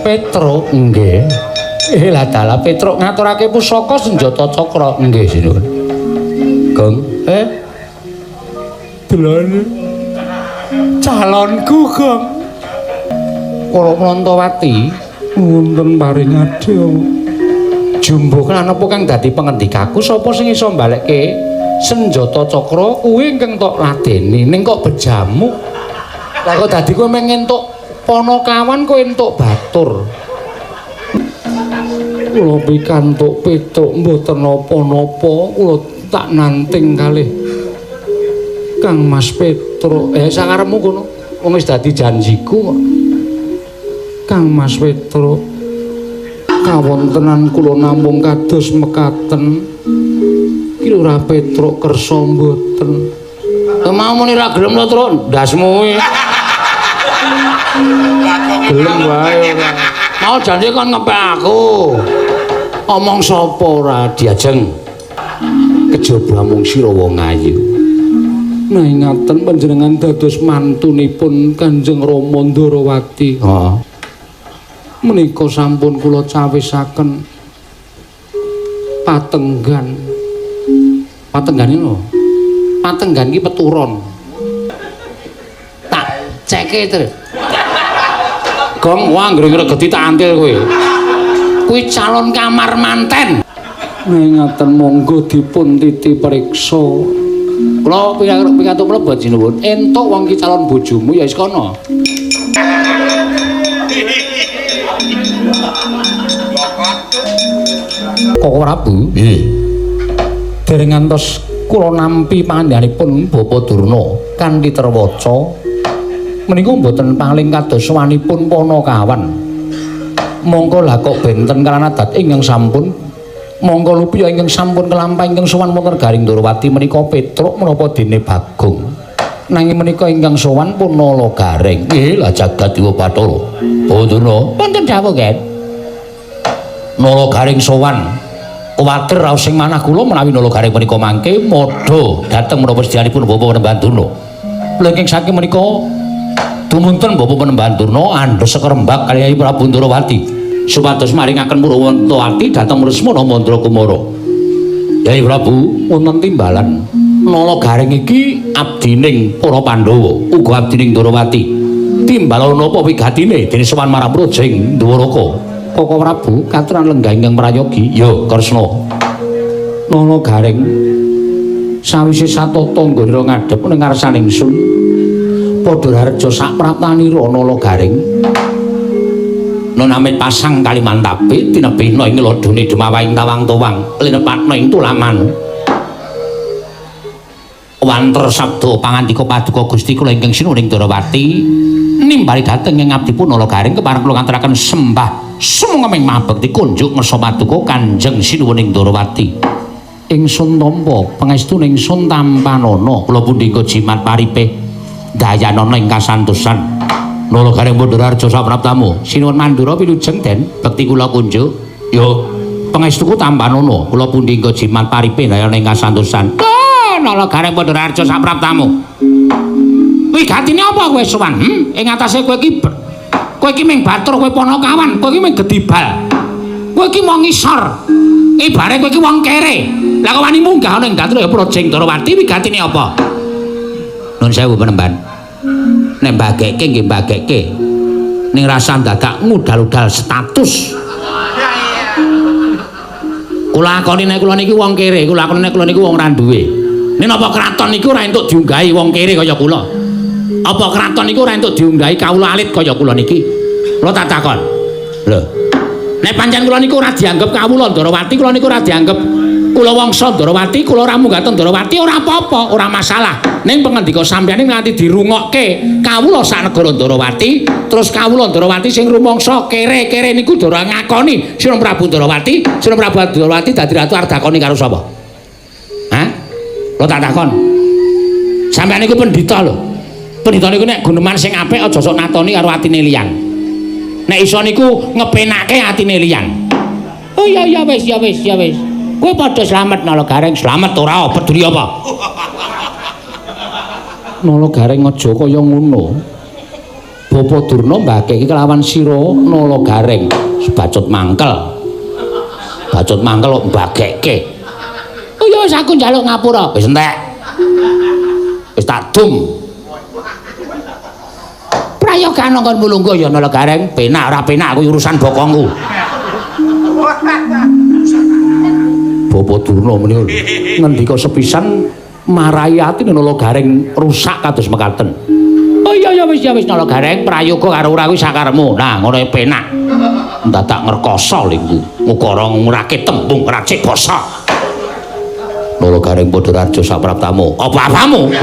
Petruk nggih. Lah dalah Petruk ngaturake pusaka senjata cakra. Nggih, sinuwun. Gong, Delane calonku, Gong. Kala Mlantawati wonten paring adya. Jumbuh lan apa kang dadi pangendikaku sapa sing iso mbalekke senjata cakra kuwi ingkang tok ladeni ning kok bejamu. Lah kok dadi kowe mung entuk panakawan kowe entuk batur. Kula pikantuk Petruk mboten napa-napa, kula tak nanting kalih Kang Mas Petruk. Sakarepmu kono. Wong wis dadi janjiku kok. Kang Mas Petruk, kawontenan kula namung kados mekaten. Ki ora Petruk kersa mboten. Mau muni ra gelem lho, Truk, ndasmu kuwi. Gelem wae ora. Mau janji kon ngepek aku. Omong sapa ora diajeng. Kejaba mung sira wong ayu. Nah ngaten panjenengan dados mantunipun Kanjeng Rama Ndarawati. Heeh. Menika sampun kula cawisaken patenggan. Patenggan lho. Patenggan iki peturon. Tak ceke terus. Gong, wah anggere ngregeti tak antil kowe. Kuwi calon kamar manten. Nah ngaten monggo dipun titi periksa. Kula pikantuk mlebet sinuwun. Entuk wong iki calon bojomu ya wis kono. Koko Prabu, nggih. Dereng ngantos kula nampi pangandikanipun Bapak Durna kanthi terwaca menika mboten paling kados sowanipun Panakawan. Mongko lah kok benten kaliyan adat ingkang sampun mongko lupiya ingkang sampun kelampah ingkang sowan wonten Garing Ndorowati menika Petruk menapa dene Bagong. Nanging menika ingkang sowan pun Nala Gareng. Nggih lah jagat Dewa Bathara. Bapak Durna, wonten dawuh, Gen. Nala Gareng sowan. Kuwatir raos sing manah kula menawi Nala Gareng menika mangke modho dhateng menapa sedianipun Bapak Panembahan Durna. Lha saking menika dumunten Bapak Panembahan Durna andhes sekrembak kaliyan Prabu Ndorowati supados maringaken Murwantawati dhateng Lesmana Mandra Kumara. Yai Prabu, wonten timbalan. Nala Gareng iki abdining para Pandhawa, uga abdining Ndorowati. Timbalan napa wigatine dene sowan marang Praja ing Dwaraka? Koko Prabu katuran lenggah ingkang prayogi. Ya, Kresna. Nala Gareng sawise satata nggonira ngadhep ning ngarsane ingsun padha rareja sapraptanira Nala Gareng. Nonamit pasang kalimantabe tinebihna ing lodone dumawahing tawang-tawang linepatna ing tulaman. Wanter sabda pangandika paduka Gusti kula ingkang sinuwun ing Ndorowati nimbali dhateng ing abdipun Nala Gareng kepareng kula ngaturaken sembah sumangga mabekti kunjuk ngersa paduka Kanjeng Sinuwun ing Ndorowati. Ingsun tampa pangestune ingsun tampanana kula pundi jimat paripe dayanana ing kasantosan. Nala Gareng Pandharaharja sapraptamu. Sinuwun Mandura wilujeng Den bekti kula kunjuk. Yo pangestuku tampanana kula pundi jimat paripe dayana ing kasantosan. Nala Gareng Pandharaharja sapraptamu. Wigatine apa kowe sowan? Ing atase kowe iki ming batur, kowe panakawan, kowe iki ming gedibal. Kowe iki mung ngisor. Ibare kowe iki wong kere. Lah kok wani munggah ana ing datur ya Praja Ndorowati wigatine apa? Nuwun sewu Panembahan. Nek mbagekke nggih mbagekke. Ning rasa dadak ngudal-udal status. Kula akoni nek kula niki wong kere, kula akoni nek kula niku wong ra duwe. Ning napa kraton niku ora entuk diunggahi wong kere kaya kula? Apa kraton niku ora entuk diunggahi kawula alit kaya kula niki? Kula tak takon. Lho. Nek pancen kula niku ora dianggep kawula Ndorowati, kula niku ora dianggep kula wangsa Ndorowati, kula ora munggah teng Ndorowati ora apa-apa, ora masalah. Ning pangandika sampeyan nganti dirungokke kawula sak negara Ndorowati, terus kawula Ndorowati sing rumangsa kere-kere niku ndara ngakoni Sinuwun Prabu Ndorowati, Sinuwun Prabu Ndorowati dadi ratu arep dakoni karo sapa? Hah? Kula tak takon. Sampeyan niku pendhita lho. Pendhita niku nek guneman sing apik aja sok natoni karo atine liyan. Nek iso niku ngepenake atine liyan. Oh iya iya wis ya wis ya wis. Kowe padha slamet Nala Gareng, slamet ora peduli apa? Nala Gareng aja kaya ngono. Bapa Durna mbageke kelawan sira Nala Gareng. Bacut mangkel. Bacut mangkel kok mbagekke. Oh ya wis aku njaluk ngapura. Wis entek. Wis tak dum. Prayoga nangkon mulungguh ya Nala Gareng, penak ora penak kuwi urusan bokongku. Bapa Durna menika ngendika sepisan marai atine Nala Gareng rusak kados mekaten. Oh iya ya wis Nala Gareng prayoga karo ora kuwi sakarepmu. Nah ngono penak. Dadak ngrekoso lingku. Ngukara ngrakit tembung racik basa. Nala Gareng padha raja sapraptamu. Apa-apamu?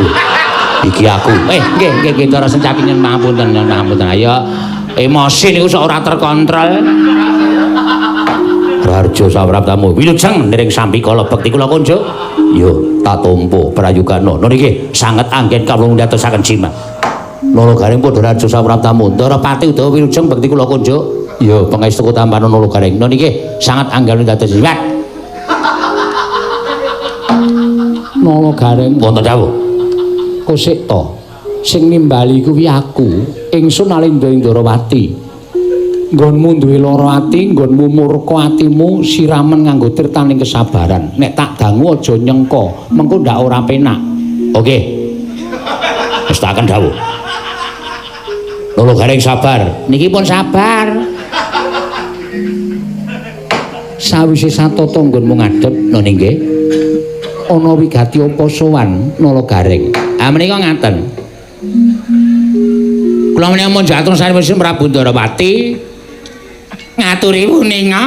Iki aku. Nggih nggih nggih Ndara Sencaki nyen pangapunten nyen pangapunten. Ayo emosi niku sok ora terkontrol. Raja sapraptamu. Wilujeng niring sampikala bekti kula kunjuk. Yo tak tampa prayogana. Nun iki sanget anggen kawula ndatosaken jimat. Nala Gareng padha raja sapraptamu. Ndara Pati utawa wilujeng bekti kula kunjuk. Yo pangestu tampan Nala Gareng. Nun iki sanget anggen dados jimat. Nala Gareng wonten dawuh. Kosek to sing nimbali kuwi aku, ingsun Nalendra Indarawati. Nggonmu duwe lara ati, nggonmu murka atimu siramen nganggo tirtaning kesabaran. Nek tak dangu aja nyengka, mengko ndak ora penak. Oke. Wis tak akan dawuh. Nala Gareng sabar. Niki pun sabar. Sawise satata nggonmu ngadhep, noni nggih. Ana wigati apa sowan Nala Gareng? Ah menika ngaten. Kula menika munjuk atur sarimipun Prabu Ndarawati ngaturi puninga.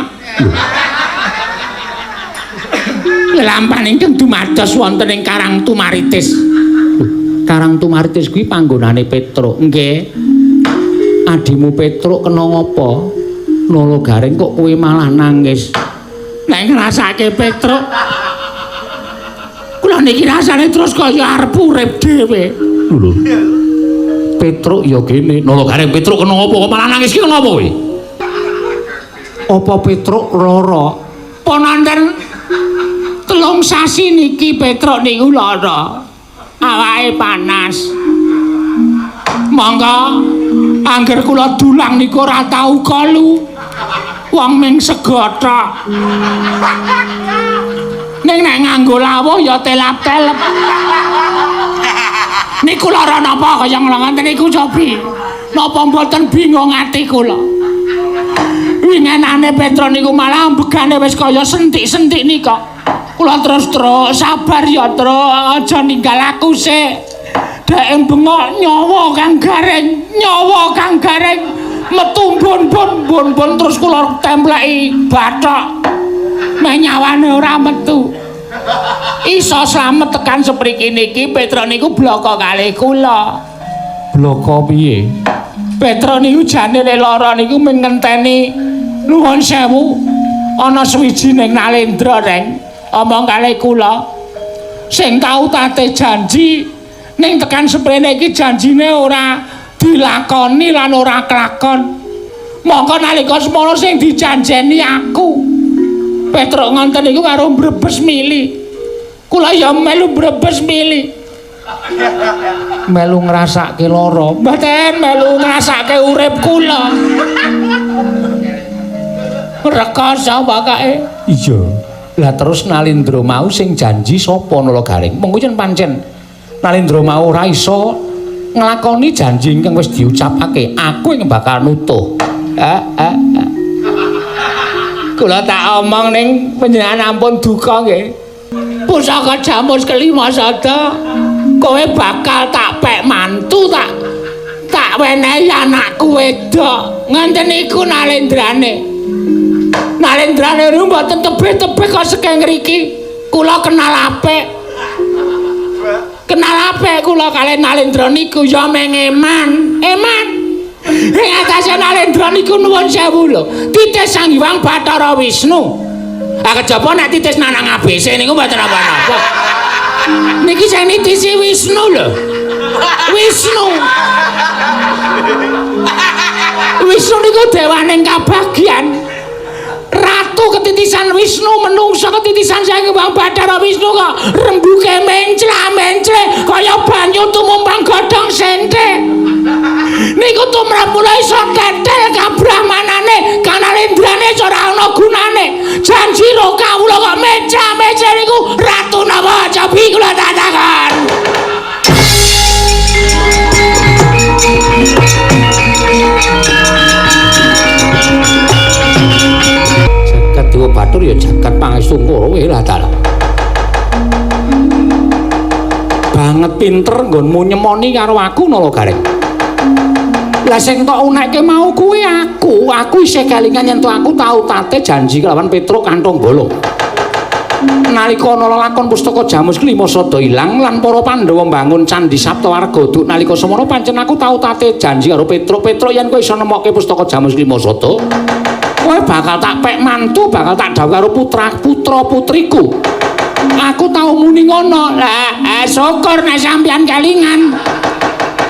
Lelampahan ingkang dumados wonten ing Karang Tumaritis. Karang Tumaritis kuwi panggonane Petruk. Nggih. Adimu Petruk kena ngapa? Nala Gareng kok kowe malah nangis. Nek ngrasake Petruk kula niki rasane terus kaya arep urip dhewe. Lho. Petruk ya kene. Nala Gareng Petruk kena apa kok malah nangis ki kena apa kowe? Apa Petruk lara? Pun wonten 3 sasi niki Petruk niku lara. Awake panas. Monggo angger kula dulang niku ora tau kolu. Wong ming sego tok. Ning nek nganggo lawuh ya telap-telep. Niku lara napa kaya ngoten niku cobi. Napa mboten bingung ati kula. Wingenane Petruk niku malah ambegane wis kaya sentik-sentik nika. Kula terus-terus sabar ya, Truk, aja ninggal aku sik. Dhek bengok nyawa Kang Gareng, nyawa Kang Gareng metu bon-bon bon-bon terus kula templeki bathok. Meh nyawane ora metu. Iso slamet tekan sepriki niki Petruk niku bloko kalih kula. Bloko piye? Petruk niku jane lek lara niku mung ngenteni nuwun sewu ana suwijining Nalendra reng omong kalih kula sing tau tate janji ning tekan seprene iki janjine ora dilakoni lan ora kelakon. Mongko nalika semono sing dijanjeni aku. Petruk ngonten niku karo mbrebes mili. Kula ya melu mbrebes mili. Melu ngrasake lara. Mboten melu ngrasake urip kula. Rekoso pokoke. Iya. Lah terus Nalendra mau sing janji sapa Nala Gareng? Mengko yen pancen Nalendra mau ora iso nglakoni janji ingkang wis diucapake, aku ing bakal nutuh. Kula tak omong ning panjenengan ampun duka nggih. Pusaka Jamus kelima sada kowe bakal tak pek mantu tak wenehi anakku wedok. Ngoten niku Nalendrane. Nalendrane niku mboten tebih-tebih kok saking ngriki. Kula kenal apik. Kenal apik kula kalih Nalendra niku ya meng eman. Eman. Ing atase Nalendra niku nuwun sewu lho. Titis Sang Hyang Bathara Wisnu. Ah kejaba nek titis nanang ABC niku mboten napa-napa. Niki sing nitisi Wisnu lho. Wisnu. Wisnu niku dewaning kabagyan. Ratu ketitisan Wisnu, menungsa ketitisan saking Bang Bathara Wisnu kok rembuke mencla-mencle kaya banyu tumumpang godhong sente. Niku tumrap mula iso tetel kabrahmanane, kanalendrane ora ana gunane. Janji ro kawula kok mencla-mencle niku ratu napa cobi kula takon. Jagat Dewa Bathara ya jagat pangestu kowe lah ta. Banget pinter nggonmu nyemoni karo aku Nala Gareng. Lah sing tok unekke mau kuwi aku isih kelingan yen to aku tau tate janji kelawan Petruk Kantong Bolong. Nalika ana lelakon pustaka Jamus Klima sada ilang lan para Pandhawa mbangun Candhi Saptawarga duk nalika semono pancen aku tau tate janji karo Petruk. Petruk yen kowe iso nemokke pustaka Jamus Klima sada, kowe bakal tak pek mantu, bakal tak dhawuh karo putra putriku. Aku tau muni ngono. Lah, syukur nek sampeyan kelingan.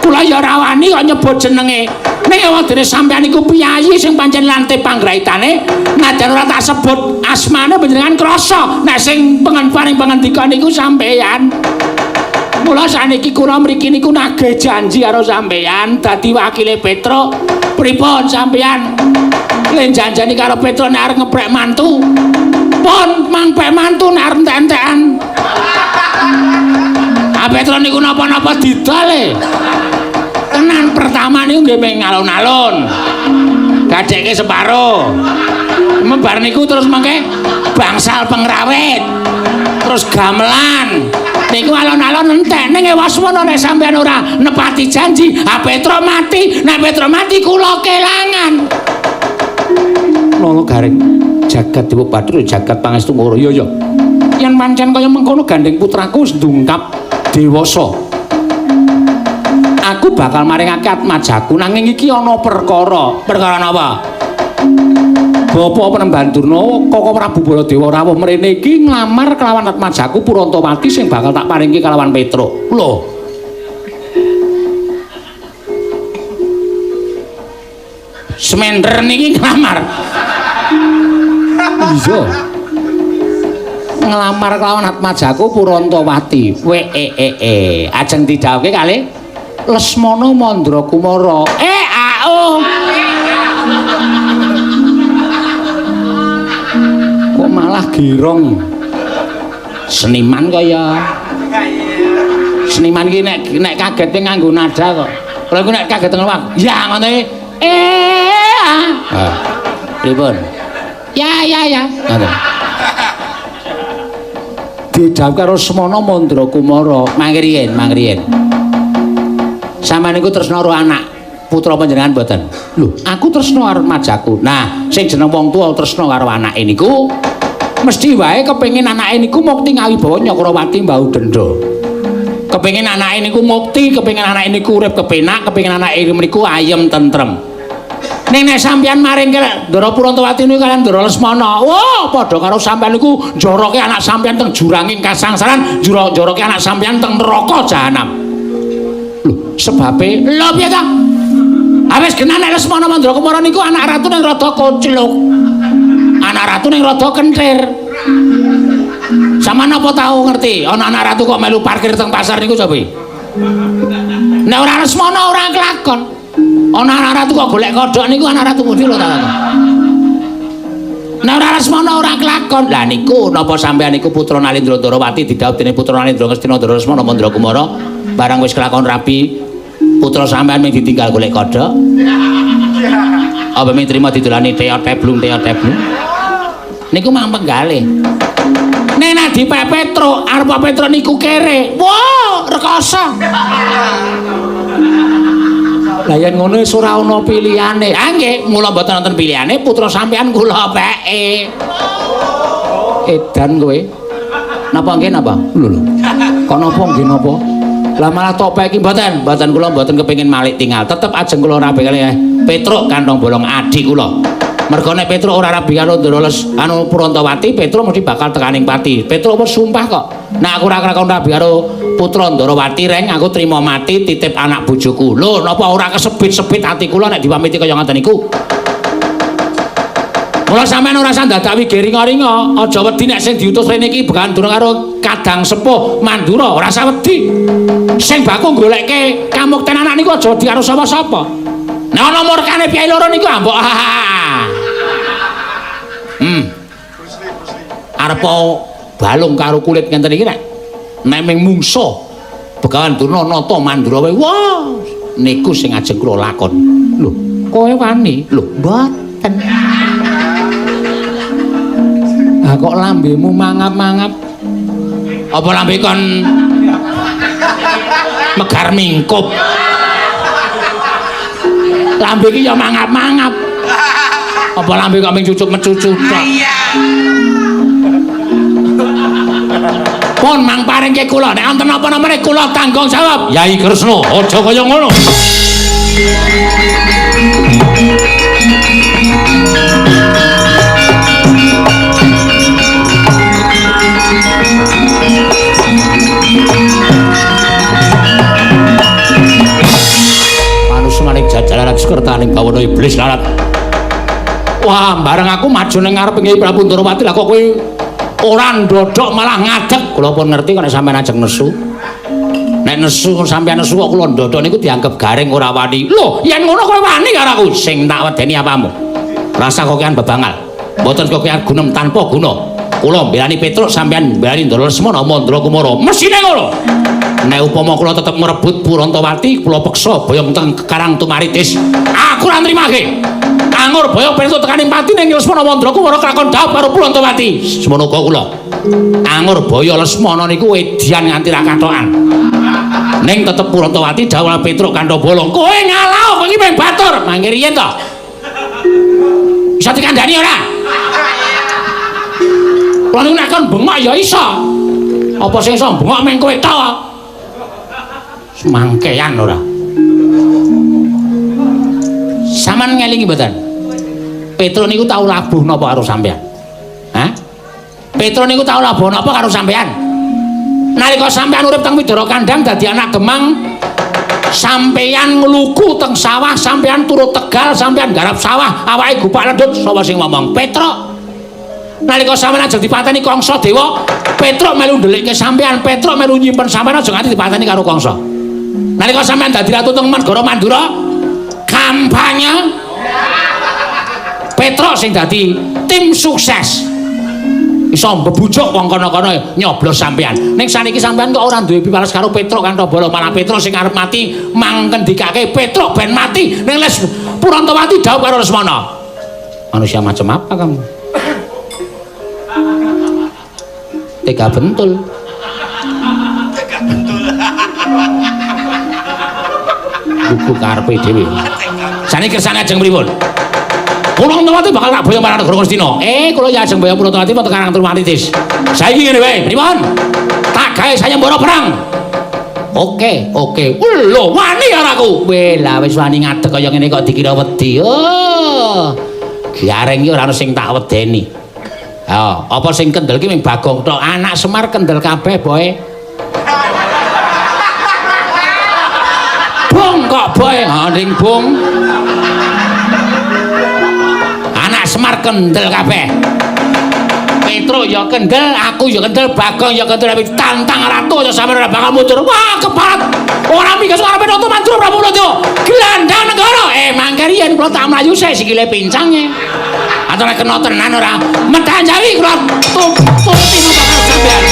Kula ya ora wani kok nyebut jenenge. Ning wadene sampeyan iku piyayi sing pancen lante panggraitane, najan ora tak sebut asmane panjenengan krasa nek sing paring pangendika niku sampeyan. Mula saniki kula mriki niku nagih janji karo sampeyan dadi wakile Petruk. Pripun sampeyan? Len janjani karo Petruk nek arep ngeprek mantu. Pun mangpek mantu nek arep entek-entekan. Ah Petruk niku napa-napa didol e. Tenan pertama niku nggih mung alun-alun. Gadheke separo. Bar niku terus mangke bangsal pengrawit. Terus gamelan. Niku alun-alun entek ning ewaswana nek sampeyan ora nepati janji, ah Petruk mati. Nek Petruk mati kula kelangan. Nala Gareng, jagat Dewa Bathara jagat pangestu ngoro. Ya ya. Yen pancen kaya mengkono gandeng putraku wis ndungkap dewasa. Aku bakal maringake atmajaku nanging iki ana perkara. Perkara napa? Bapak Penemban Durna, Koko Prabu Baladewa rawuh mrene iki nglamar kelawan atmajaku Purantawati sing bakal tak paringke kelawan Petruk. Lho. Semender niki nglamar. Iya. Nglamar kelawan atmajaku Purantawati. W E E E. Ajeng didhawuhke kalih Lesmana Mandra Kumara. E A O. Kok malah girong. Seniman kaya. Seniman iki nek kaget nganggo nada kok. Kalau iku nek kaget ngelak, ya ngono iki. E A. Ha. Pripun? Ya ya ya. Ngono. Didhawuh karo Lesmana Mandra Kumara, mangriyen, mangriyen. Sampeyan niku tresna karo anak putra panjenengan mboten? Lho, aku tresna karo majaku. Nah, sing jeneng wong tuwa tresna karo anake niku mesti wae kepengin anake niku mukti ngawibawa Nyakrawati mbau denda. Kepengin anake niku mukti, kepengin anake niku urip kepenak, kepengin anake niku ayem tentrem. Ning nek sampeyan maring Ndara Purantawati niku kaliyan Ndara Lesmana, wah padha karo sampeyan niku njoroke anak sampeyan teng juranging kasangsaran, njoroke anak sampeyan teng neraka jahanam. Lho, sebabe lho piye ta? Awis genah nek Lesmana Mandra Kumara niku anak ratu ning rada kocluk. Anak ratu ning rada kentir. Sampeyan apa tau ngerti ana anak ratu kok melu parkir teng pasar niku sapa? Nek ora Lesmana ora kelakon. Ana anak ratu kok golek kodhok niku anak ratu pundi lho ta? Nek ora Lesmana ora kelakon. Lah niku napa sampeyan niku putra Nalendra Ndarawati didhawuh dening putra Nalendra Ngastina Ndara Lesmana Mandra Kumara barang wis kelakon rabi putra sampean mung ditinggal golek kodhok. Apa mung trima didolani teot-teblung teot-teblung. Niku mang penggalih. Nek nek dipek Petruk, arep Petruk niku kere. Wah, rekoso. Lah yen ngono wis ora ana pilihane. Ah nggih, mula mboten wonten pilihane putra sampean kula peke. Edan kowe. Napa nggih napa? Lho lho. Kok napa nggih napa? Lah malah tok peki mboten, mboten kula mboten kepengin malik tinggal. Tetep ajeng kula rabi kalih Petruk kantong bolong adi kula. Mergo nek Petruk ora rabi karo Ndara Les anu Purantawati, Petruk mesti bakal tekaning pati. Petruk wis sumpah kok. Nek aku ora kelakon rabi karo putra Ndarawati reng, aku trima mati titip anak bojoku. Lho, napa ora kesebit-sebit ati kula nek dipamiti kaya ngoten niku? Mula sampean ora usah dadak wigeringa-ringa, aja wedi nek sing diutus rene iki Begawan Durna karo Kadang Sepuh Mandura, ora usah wedi. Sing baku golekke kamukten anak niku aja wedi karo sapa-sapa. Nek ana murkane piyai loro niku ambok. Arep balung karo kulit ngenten iki nek nek ming mungsa Begawan Durna nata Mandura wae. Wah, niku sing ajeng kula lakon. Lho, kowe wani? Lho, mboten. Ah kok lambemu mangap-mangap? Apa lambe kon megar mingkup? Lambe iki ya mangap-mangap. Apa lambe kok ming cucuk mecucu tok? Pun mang paringke kula nek wonten napa-napane kula tanggung jawab. Yai Kresna, aja kaya ngono. Manusmaning jajalaran sekertaning bawana iblis larat. Wah, bareng aku maju ning ngarep Kyai Prabu Ndorowati lah kok kowe ora ndodhok malah ngadeg. Kula pun ngerti kok nek sampean ajeng nesu. Nek nesu sampean nesu kok kula ndodhok niku dianggep garing ora wani. Lho, yen ngono kowe wani karo aku. Sing tak wedeni apamu? Rasa kokean bebangal. Mboten kokean gunem tanpa guna. Kula mbelani Petruk sampean mbelani Ndara Lesmana Mandra Kumara. Mesine ngono. Nek upama kula tetep ngrebut Purantawati, kula peksa boyong teng Karang Tumaritis. Aku ora nrimake. Anggur boyong Petruk tekaning pati ning Lesmana Mandra Kumara kelakon dhawuh karo Purantawati. Semono uga kula. Anggur boyo Lesmana niku edian nganti ra kathokan. Ning tetep Purantawati dhawuh Petruk kantho bolong. Kowe ngalah kowe iki mung batur. Mangke riyen to. Bisa dikandhani ora? Kula niku nek kon bengok ya iso. Apa sing iso bengok meng kowe tok? Mangkean ora. Sampeyan ngelingi mboten? Petruk niku tau labuh napa karo sampeyan? Hah? Petruk niku tau labuh napa karo sampeyan? Nalika sampeyan urip teng Widara Kandang dadi anak Demang, sampeyan ngluku teng sawah, sampeyan turut Tegal, sampeyan garap sawah, awake gupak lendut, sapa sing ngomong? Petruk. Nalika sampeyan ajeng dipateni Kangsa Dewa, Petruk melu ndelikke sampeyan, Petruk melu nyimpen sampeyan aja nganti dipateni karo Kangsa. Nalika sampeyan dadi ratu teng Negara Mandura, kampanye Petruk sing dadi tim sukses. Iso mbebujuk wong kono-kono nyoblos sampeyan. Ning saniki sampeyan kok ora duwe piwales karo Petruk Kanthobala, malah Petruk sing arep mati mangkendikake Petruk ben mati ning Les Purantawati dhawuh karo Lesmana. Manusia macam apa kamu? Tega bentul. Tega bentul. Buku karepe dhewe. Saniki kersane ajeng pripun? Purantawati bakal tak boyong marang negara Ngastina. Kula ya ajeng boyong Purantawati wonten Karang Tumaritis. Saiki ngene wae, pripun? Tak gawe sayembara perang. Oke, oke. Lho, wani karo aku. Weh, lah wis wani ngadeg kaya ngene kok dikira wedi. Oh. Gareng iki ora ono sing tak wedeni. Ha, apa sing kendel ki mung Bagong tok. Anak Semar kendel kabeh, Boy. Bung kok, Boy. Ha, ning bung. Anak Semar kendel kabeh. Petruk ya kendel, aku ya kendel, Bagong ya kendel, tapi tantang ratu aja sampeyan ora bakal mundur. Wah, keparat. Ora minggat arepe nonton Mandura Prabu Baladewa. Gelandang negara. Mangke riyen kula tak mlayu sik sikile pincange. Atau nek kena tenan ora medhan jawi kula turuti napa karo sampeyan.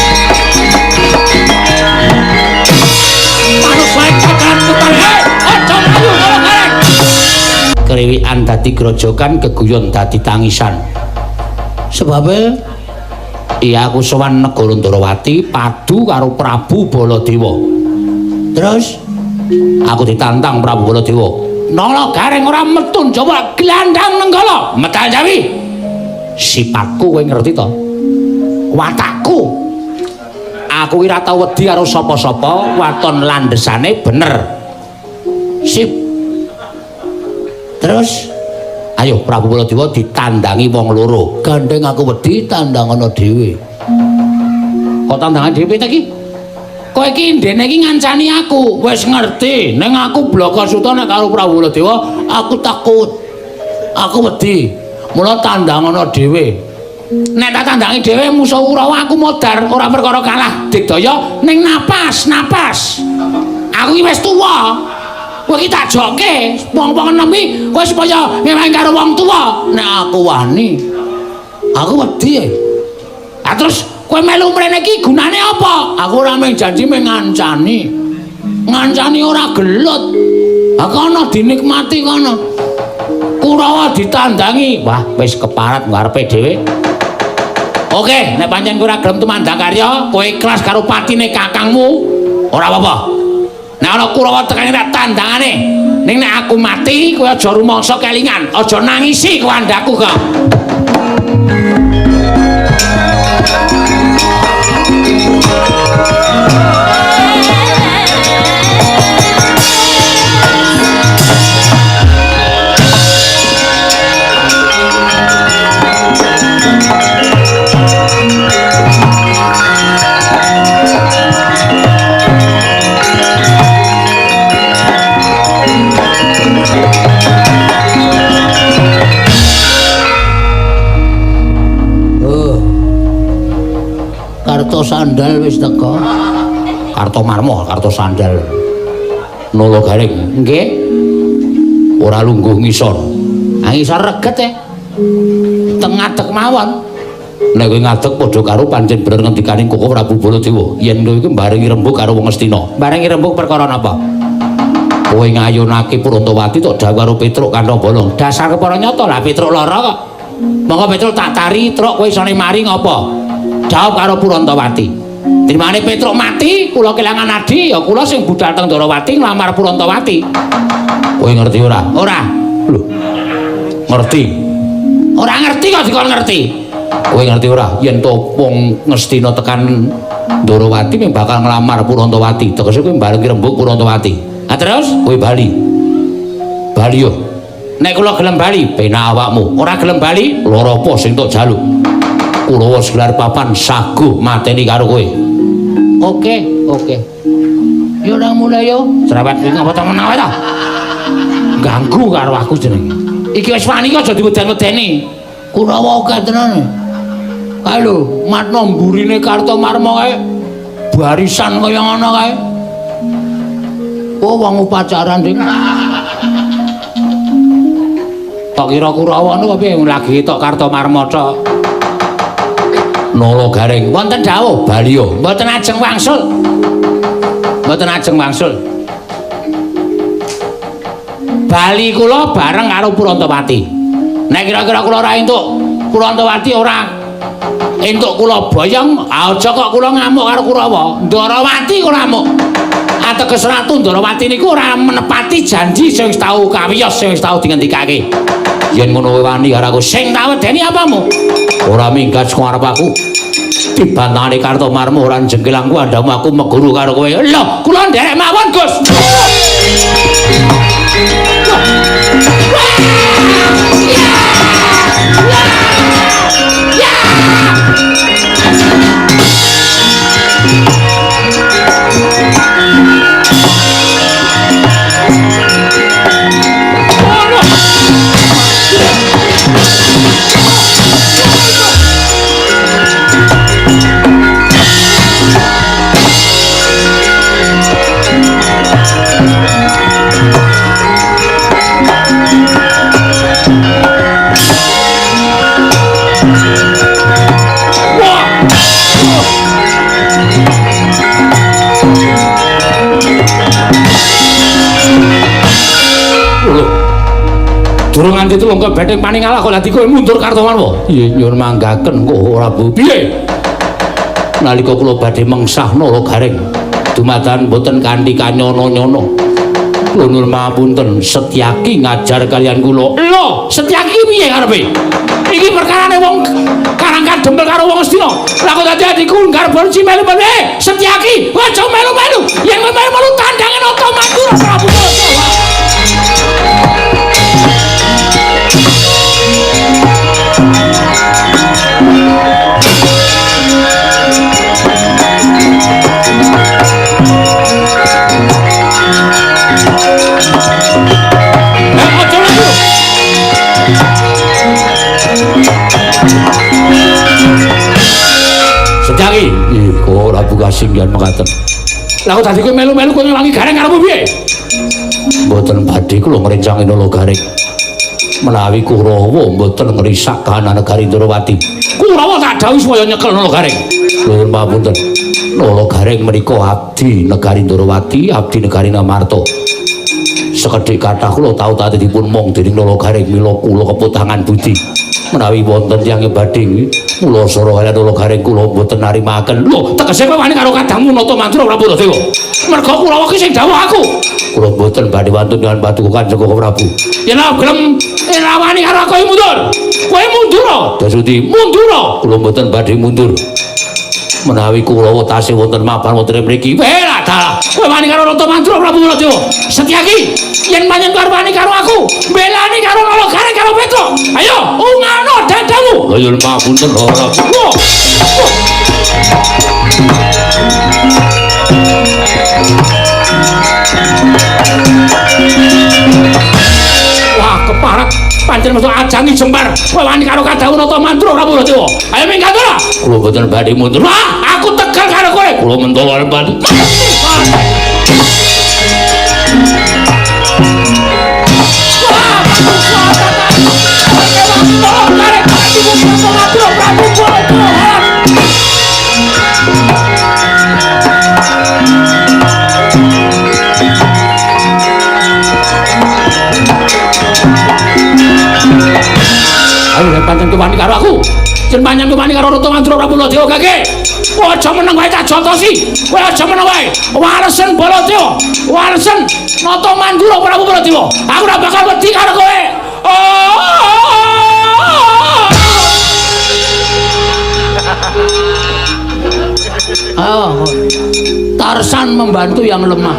Manus wae cakrat ketan. Aja mlayu karo gareng. Kriwikan dadi grojokan, keguyon dadi tangisan. Sebabe iya aku sowan negara Ndorowati padu karo Prabu Baladewa. Terus aku ditantang Prabu Baladewa. Nala gareng ora metu Jawa glandang Nenggala. Medal Jawi. Sipatku kowe ngerti to? Watakku. Aku ora tau wedi karo sapa-sapa, waton landhesane bener. Sip. Terus ayo Prabu Baladewa ditandangi wong loro. Gandeng aku wedi tandangana dhewe. Kok tandangan dhewe ta iki? Kowe iki ndene iki ngancani aku. Wis ngerti, ning aku Blaka Suta nek karo Prabu Baladewa aku takut. Aku wedi. Mula tandang ana dhewe. Nek tak tandangi dhewe musuh Kurawa aku modar, ora perkara kalah digdaya ning napas, napas. Aku iki wis tuwa. Kowe iki tak jokke, wong-wong enom iki kowe supaya ngewangi karo wong tuwa. Nek aku wani, aku wedi. Ah terus kowe melu mrene iki gunane apa? Aku ora mung janji mung ngancani. Ngancani ora gelut. Ha kono dinikmati kono. Kurawa ditandangi. Wah, wis keparat ngarepe dhewe. Oke, nek pancen kowe ora gelem tumandang karya, kowe ikhlas karo patine kakangmu, ora apa-apa. Nek ana Kurawa tekane tak tandangane. Ning nek aku mati, kowe aja rumangsa kelingan, aja nangisi kuwandaku kok. Karto sandal wis teko. Karto marmo, karto sandal. Nolo garing. Nggih. Ora lungguh ngisor. Ah ngisor reget e. Teng ngadeg mawon. Nek kowe ngadeg padha karo pancen bener ngendikane Koko Prabu Baladewa. Yen kowe iku mbarengi rembug karo wong Astina. Mbarengi rembug perkara napa? Kowe ngayunake Purantawati tok dawuh karo Petruk kantong bolong. Dasar kepara nyata lah Petruk lara kok. Monggo Petruk tak tari, truk kowe isone mari ngopo? Jawab karo Purantawati. Trimane Petruk mati, kula kelangan adi, ya kula sing budal teng Ndorowati nglamar Purantawati. Kowe ngerti ora? Ora. Lho. Ngerti. Ora ngerti kok dikon ngerti. Kowe ngerti ora? Yen to wong Ngastina tekan Ndorowati mung bakal nglamar Purantawati. Tegese kowe mbarengi rembug Purantawati. Ha terus kowe bali. Bali yo. Nek kula gelem bali, penak awakmu. Ora gelem bali, lara apa sing tok jaluk? Kurawa gelar papan saguh mateni karo kowe. Oke, oke. Yo nang mulai yo. Cerewet iki ngapa ta menawa ta? Ganggu karo aku jenenge. Iki wis wani aja diweden-wedeni. Kurawa akeh tenan. Kae lho, matno mburine Kartomarma kae barisan kaya ngono kae. Oh, wong upacara nding. Tok kira Kurawa ngono piye lagi tok Kartomarma tok. Nolo garing wonten dawuh baliyo mboten ajeng wangsul. Mboten ajeng wangsul. Bali kula bareng karo Purantawati. Nek kira-kira kula ora entuk Purantawati ora entuk kula boyong, aja kok kula ngamuk karo Kurawa. Ndarawati kula amuk. Ateges Ratu Ndarawati niku ora menepati janji sing wis tau kawiyos, sing wis tau dingendikake. Yen ngono wani karo aku sing tak wedeni apamu? Ora minggat saka arep aku. Dibantahane Kartomarma ora jengkelangku andamu aku meguru karo kowe. Lho, kula nderek mawon, Gus. Durung nganti tulung ke benteng paning ngalah kok dadi kowe mundur Kartomarma. Iya nyuwun manggaken kok Prabu. Piye? Nalika kula badhe mengsah Nala Garing dumadan mboten kanthi kanyono-nyono. Kula nyuwun mapunten Setyaki ngajar kalian kula. Lho, Setyaki piye karepe? Iki perkarane wong Karang Kadempel karo wong Astina. Lah kok dadi adikku nggarep si melu-melu. Setyaki, aja melu-melu. Yen melu-melu tandange Nata Madura Prabu Baladewa. Setyaki, iku Prabu kasinggihan mekaten. Lah kok dadi kowe melu-melu kowe ngewangi Gareng karepmu piye? Mboten badhe kula ngrencangi Nala Gareng. Menawi Kurawa mboten ngrisak kahanan negari Ndrawati. Kurawa tak dawuhi supaya nyekel Nala Gareng. Nuwun pamunten. Nala Gareng menika abdi negari Ndrawati, abdi negari Ngamarta. Sekedhik kathah kula tau tate dipun mong dening Nala Gareng mila kula keputangan budi. Menawi wonten tiyang badhe mula sora kaliyan Nala Gareng kula mboten narimaken. Lho, tegese kowe wani karo kadangmu Nata Mandura Prabu Dewa. Merga Kurawa ki sing dawuh aku. Kula mboten badhe wantun dengan paduka Kanjeng Prabu. Yen gelem ora wani karo aku mundur. Kowe mundur. Dasuti mundur. Kula mboten badhe mundur. Menawi Kurawa tasih wonten mapan wonten mriki. Weh dalah. Kowe wani karo Nata Mandura Prabu Dewa. Setyaki, yen pancen kowe wani karo aku, belani karo Nala Gareng karo Petruk. Ayo, ungano dadamu. Lha yen pamunten ora. Wah, keparat. Pancen metu ajangi jembar. Kowe wani karo kadhawuh Nata Mandura Prabu Dewa. Ayo minggat ora. Kula mboten badhe mundur. Wah, aku tegal karo kowe. Kula mentolo arep mati. Ayo nek pancen wani karo aku. Yen pancen wani karo Nata Mandura Prabu Dewa kake. Kowe aja meneng wae tak jotosi. Kowe aja meneng wae. Waresen Baladewa. Waresen Nata Mandura Prabu Dewa. Aku ora bakal wedi karo kowe. Oh. Tarsan membantu yang lemah.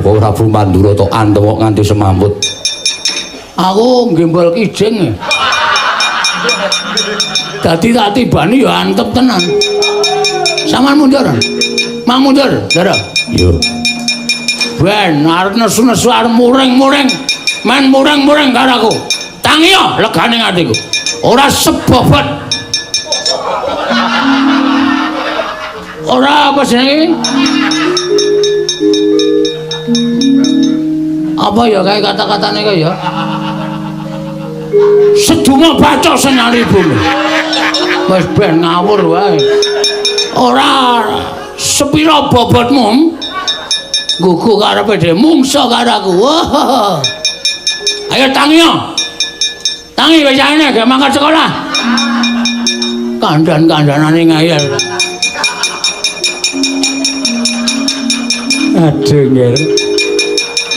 Kok Prabu Mandura tok antem kok nganti semamput. Aku nggembol kijing. Dadi tak tibani ya antep tenan. Sampeyan mundur. Mang mundur, Ndara. Iya. Ben arep nesu-nesu arep muring-muring. Men muring-muring karo aku. Tangiyo legane atiku. Ora sebobot. Ora apa jenenge? Apa ya kae kata-katane kae ya? Seduma baca senyali bumi. Wis ben ngawur wae. Ora sepira bobotmu? Gugu karepe dhewe mungsa karo aku. Wah. Ayo tangiyo. Tangi wis aene gak mangkat sekolah. Kandhan-kandhanane ngayal. Aduh nggih.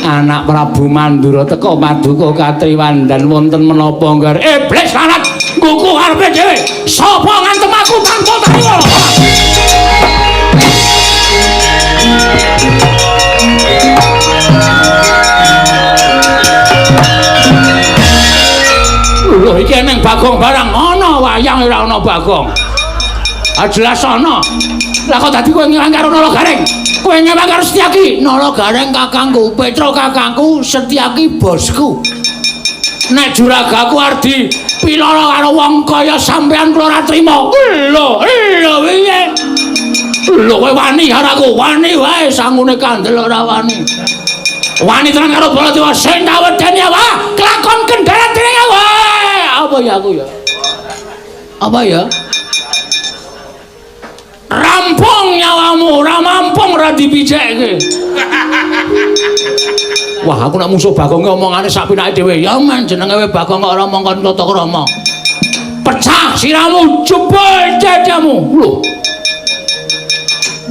Anak Prabu Mandura teka paduka katriwandan wonten menapa ngger. Iblis lanat ngguku karepe dhewe. Sapa ngantem aku tanpa tariwa? Lho iki eneng Bagong barang ana wayang ora ana Bagong. Ah jelas ana. Lah kok dadi kowe ngewangi karo Nala Gareng? Kowe ngewangi karo Setyaki? Nala Gareng kakangku, Petruk kakangku, Setyaki bosku. Nek juragaku arep dipilana karo wong kaya sampean kula ora trima. Lho, lho piye? Lho kowe wani karo aku, wani wae sangune kandel ora wani. Wani tenan karo Baladewa sing tak wedeni apa? Kelakon kendharat dening wae. Apa ya aku ya? Apa ya? Rampung nyawamu, ora mampung ora dipijekke. Wah, aku nek musuh Bagong omongane sak pinake dhewe. Ya men jenenge we Bagong kok ora mongkon tata krama. Pecah siramu, jebol dadamu. Lho.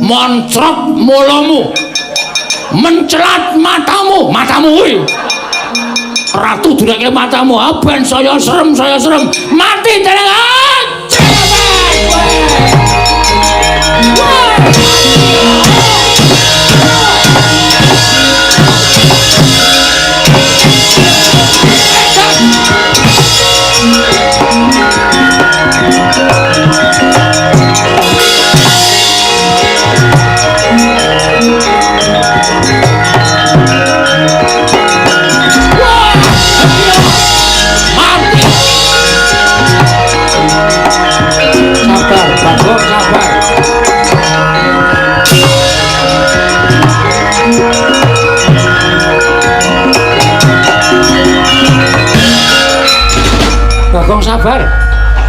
Moncrot mulamu. Mencelat matamu, matamu kuwi. Ratu dureke matamu, ah ben saya serem, saya serem. Mati dening.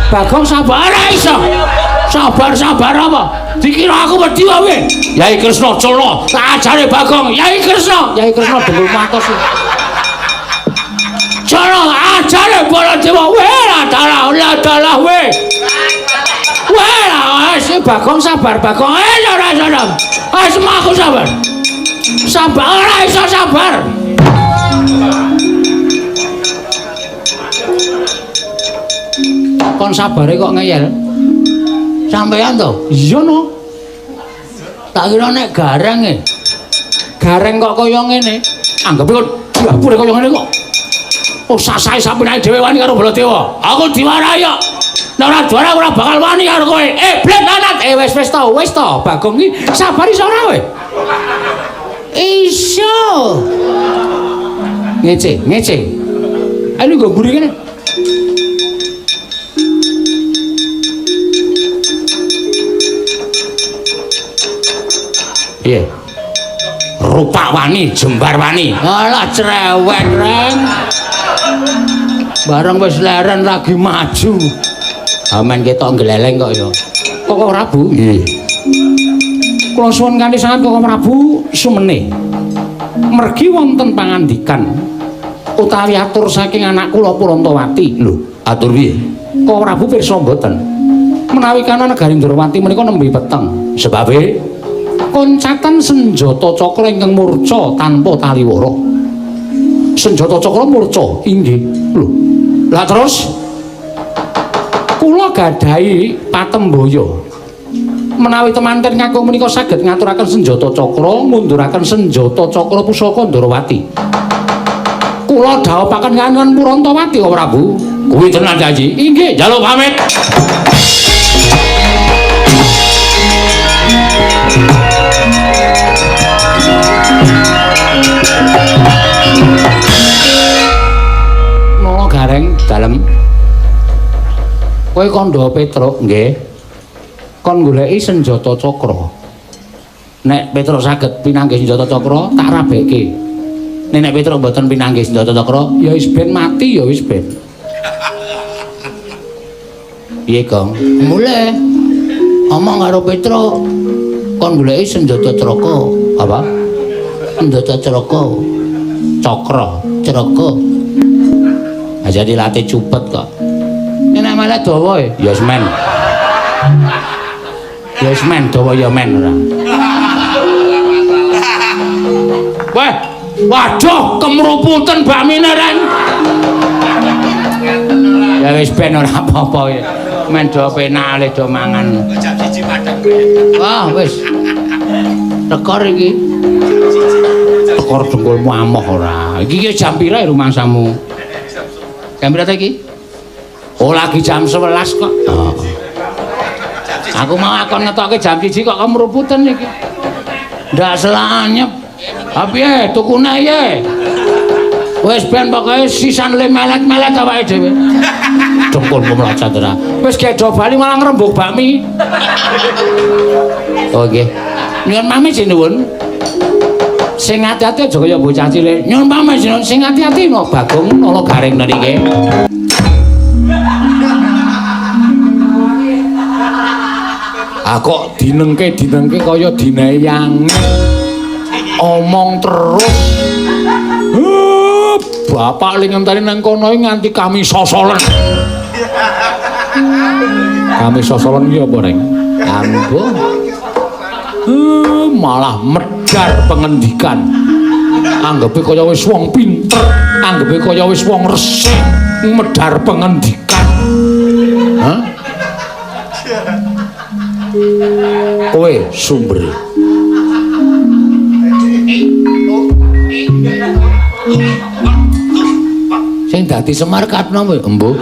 Bagong sabar ora iso. Sabar-sabar apa? Dikira aku wedi wae. Yai Kresna culna, tak ajare Bagong. Yai Kresna, Yai Kresna dengkul matos. Culna ajare Baladewa. Weh, dalah, dalah we. Weh, wis Bagong sabar, Bagong. Eh, ora iso. Wis aku sabar. Sabar ora iso sabar. Kon sabare kok ngeyel. Sampeyan to? Iya no. Tak kira nek gareng e. Gareng kok kaya ngene. Anggepe kok dapure kaya ngene kok. Oh sasahe sapenake dhewe wani karo Baladewa. Aku diwarahi kok. Nek ora diwarahi ora bakal wani karo kowe. Eh, blet lanat. Eh wis wis to, wis to. Bagong iki sabar iso ora kowe? Iso. Ngece, ngece. Ayo nggo mburi kene. Piye? Rupak wani, jembar wani. Alah cerewet, Reng. Bareng wis leren lagi maju. Amen ketok gleleng kok ya. Koko Prabu? Nggih. Kula suwun kanthi sanget Koko Prabu sumene. Mergi wonten pangandikan utawi atur saking anak kula Purantawati. Lho, atur piye? Koko Prabu pirsa mboten? Menawi kana negari Ndrawati menika nembe peteng. Sebabe koncatan senjata cakra ingkang murca tanpa taliwara. Senjata cakra murca inggih. Lho. Lah terus kula gadahi patembaya. Menawi temanten kakung menika saged ngaturaken senjata cakra, ngunduraken senjata cakra pusaka Ndrawati. Kula dhawuhaken kaliyan Purantawati Koko Prabu. Kuwi tenan janji. Inggih, njaluk pamit. Nolo gareng dalem. Kowe kandha Petruk nggih. Kon goleki senjata cakra. Nek Petruk saged pinanggih senjata cakra, tak rabekke. Nek nek Petruk mboten pinanggih senjata cakra, ya wis ben mati ya wis ben. Piye, Gong? Mulih. Omong karo Petruk. Kon goleki senjata cakra. Apa? Senjata cakra. Cakra, cakra. Aja dilatih cupet kok. Nek malah dawa e. Ya wis men. Ya wis men dawa ya men ora. Wah, waduh kemruputen bakmine Ren. Ya wis ben ora apa-apa ya. Men do penak le do mangan. Jam 1 padang. Wah, wis. Tekor iki. Tekor dengkulmu amoh ora. Iki jam pira rumangsamu? Jam pira ta iki? Oh, lagi jam 11 kok. Oh. Aku mau akon ngetokke jam 1 kok kemruputen iki. Ndak selanyep. Ha piye tukune piye? Wis ben pokoke sisan le melet-melet awake dhewe. Dengkulmu mlocot ora. Wis gedho bali malah ngrembug bakmi. Oh nggih. Nyuwun pamit sinuwun. Sing ati-ati aja kaya bocah cilik. Nyuwun pamit sinuwun sing ati-ati no Bagong nala garing niki. Ah kok dinengke-dinengke kaya dineyangi. Omong terus. Bapak li ngenteni nang kono nganti kami sosolen. Kami sosolen iki apa, Reng? Ambo. Malah medar pengendikan. Anggepe kaya wis wong pinter, anggepe kaya wis wong resik, medar pengendikan. Hah? Kowe sumbere. Sing dadi Semar katno kowe, embuh.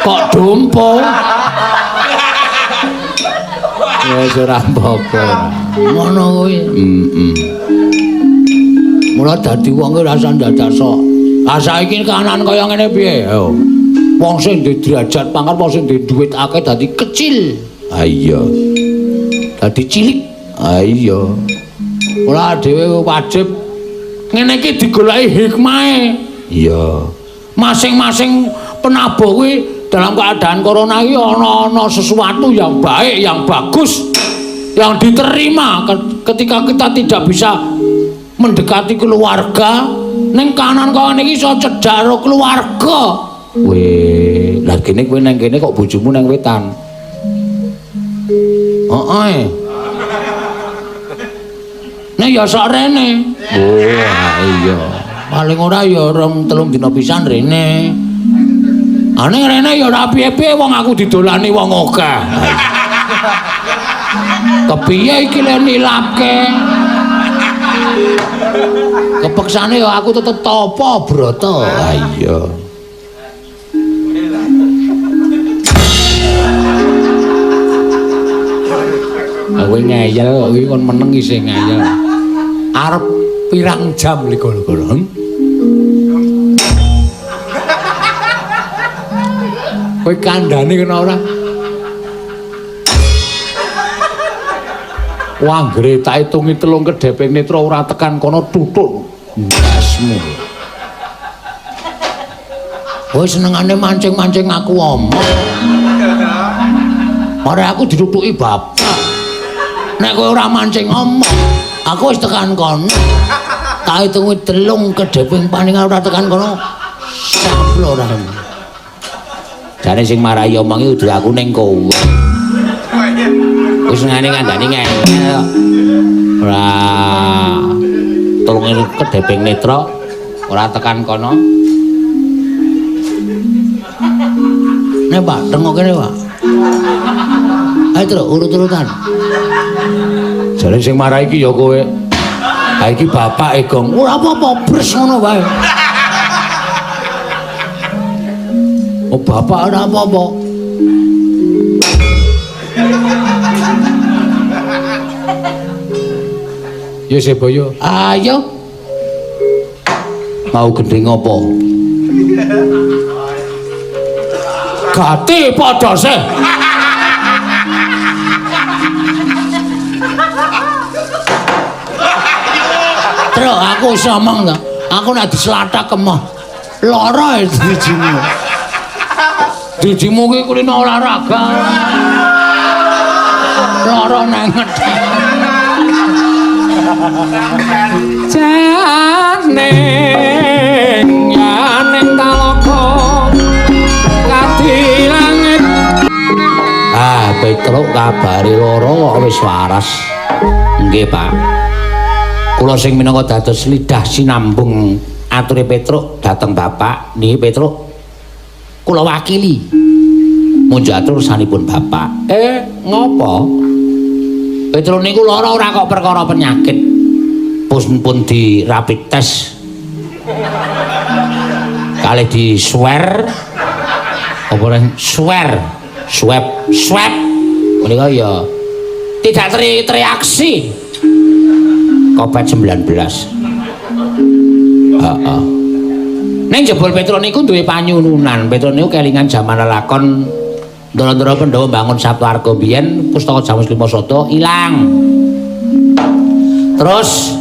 Kok dompo? Wis ora apa-apa. Ngono kuwi. Heeh. Mula dadi wong ki rasa ndadak sok. Ah saiki kahanan kaya ngene piye? Ayo. Wong sing duwe derajat pangkat, wong sing duwe duit akeh dadi kecil. Ha iya. Dadi cilik. Ha iya. Mula dhewe wajib ngene iki digoleki hikmahe. Iya. Masing-masing penabuh kuwi dalam keadaan corona iki ana-ana sesuatu yang baik, yang bagus, yang diterima ketika kita tidak bisa mendekati keluarga. Ning kanan kawan iki iso cedhak karo keluarga. Weh, lah kene kowe nang kene kok bojomu nang wetan. Heeh. Nek ya sok rene. Oh, iya. Paling ora ya 2-3 dina pisan rene. Ane rene ya ora piye-piye wong aku didolani wong akeh. Kepiye iki le nilapke? Kepeksane ya aku tetep tapa brata. Ha iya. Kowe ngeyel kok iki kon meneng isih ngeyel. Arep pirang jam liko-liko? Kowe kandhane kena ora? Wah, anggere tak hitungi 3 kedheping netra ora tekan kono tutuk ndasmu. Kowe senengane mancing-mancing aku omong. Mare aku ditutuki bapak. Nek kowe ora mancing omong, aku wis tekan kono. Tak hitungi 3 kedheping paningan ora tekan kono. Samplo ora. Jane sing marai omong iki kudu aku ning kowe. Wis ngene ngandani ngene. Ora 3 kedheping netra ora tekan kono. Nek Pak, tengok kene, Pak. Ayo terus urut-urutan. Jare sing marai iki ya kowe. Ha iki bapak e, Gong. Ora apa-apa, bres ngono wae. Oh, bapak ora apa-apa. Ya Seboyo, ayo. Mau gendhing apa? Gati padha sih. Truk aku wis omong to. Aku nek dislathak kemoh. Lara drijimu. Drijimu ki kulino olahraga. Lara nang ngethek. Jane yaning talaga kadi langit. Ah, Petruk kabare lara kok wis waras. Nggih, Pak. Kula sing minangka dados lidah sinambung ature Petruk dhateng Bapak. Niki Petruk kula wakili munjuk atur sanipun Bapak. Ngopo? Petruk niku lara ora kok perkara penyakit. Pun di rapid test. Kalih di swear apa reng swear swab swab menika ya tidak teriaksi COVID-19. Heeh. Ning jebul Petruk niku duwe panyununan. Petruk niku kelingan jaman lelakon Ndara-ndara Pandhawa mbangun Saptwarga biyen pustaka Jamus Lima Sada ilang. Terus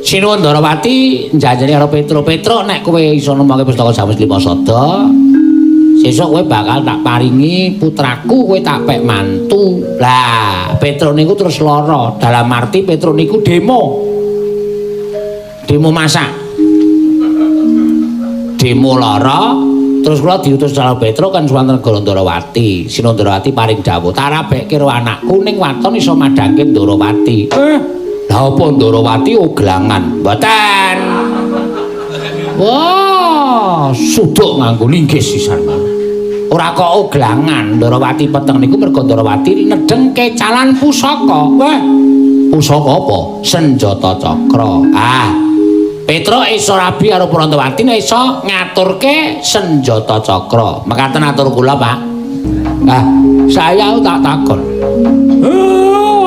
Sinuwun Ndarawati njanjeni karo Petruk, "Petruk nek kowe iso nemokke pustaka Jamus Lima Sada, sesuk kowe bakal tak paringi putraku, kowe tak pek mantu." Lah, Petruk niku terus lara. Dalam arti Petruk niku demo. Demo masak. Demo lara, terus kula diutus karo Petruk kan suwan negara Ndarawati. Sinuwun Ndarawati paring dawuh, "Tak rabekke karo anakku ning waton iso madhangke Ndarawati." Lah apa Ndarawati oglangan? Mboten. Wah, suduk nganggo linggis sisan. Ora kok oglangan, Ndarawati peteng niku mergo Ndarawati nedheng kecalan pusaka. Wah, pusaka apa? Senjata cakra. Ah, Petruk iso rabi karo Prantawati nek iso ngaturke senjata cakra. Mekaten atur kula, Pak. Ah, saya tak takon.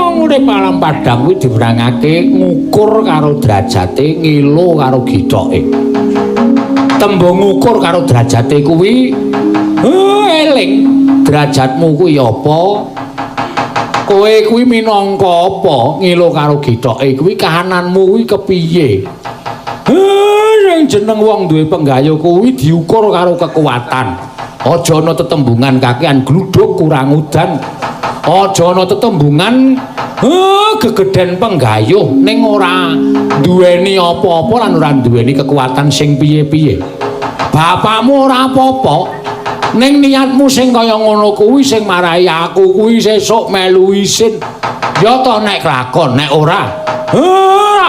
Wong urip alam padang kuwi diwenangake ngukur karo derajate, ngilo karo githoke. Tembung ngukur karo derajate kuwi eling derajatmu kuwi apa? Kowe kuwi minangka apa? Ngilo karo githoke kuwi kahananmu kuwi kepiye? Ning jeneng wong duwe penggayuh kuwi diukur karo kekuatan. Aja ana tetembungan kakean gluduk kurang udan. Aja ana tetembungan gegeden penggayuh ning ora duweni apa-apa lan ora duweni kekuatan sing piye-piye. Bapakmu ora apa-apa, ning niatmu sing kaya ngono kuwi sing marai aku kuwi sesuk melu isin. Ya to nek kelakon, nek ora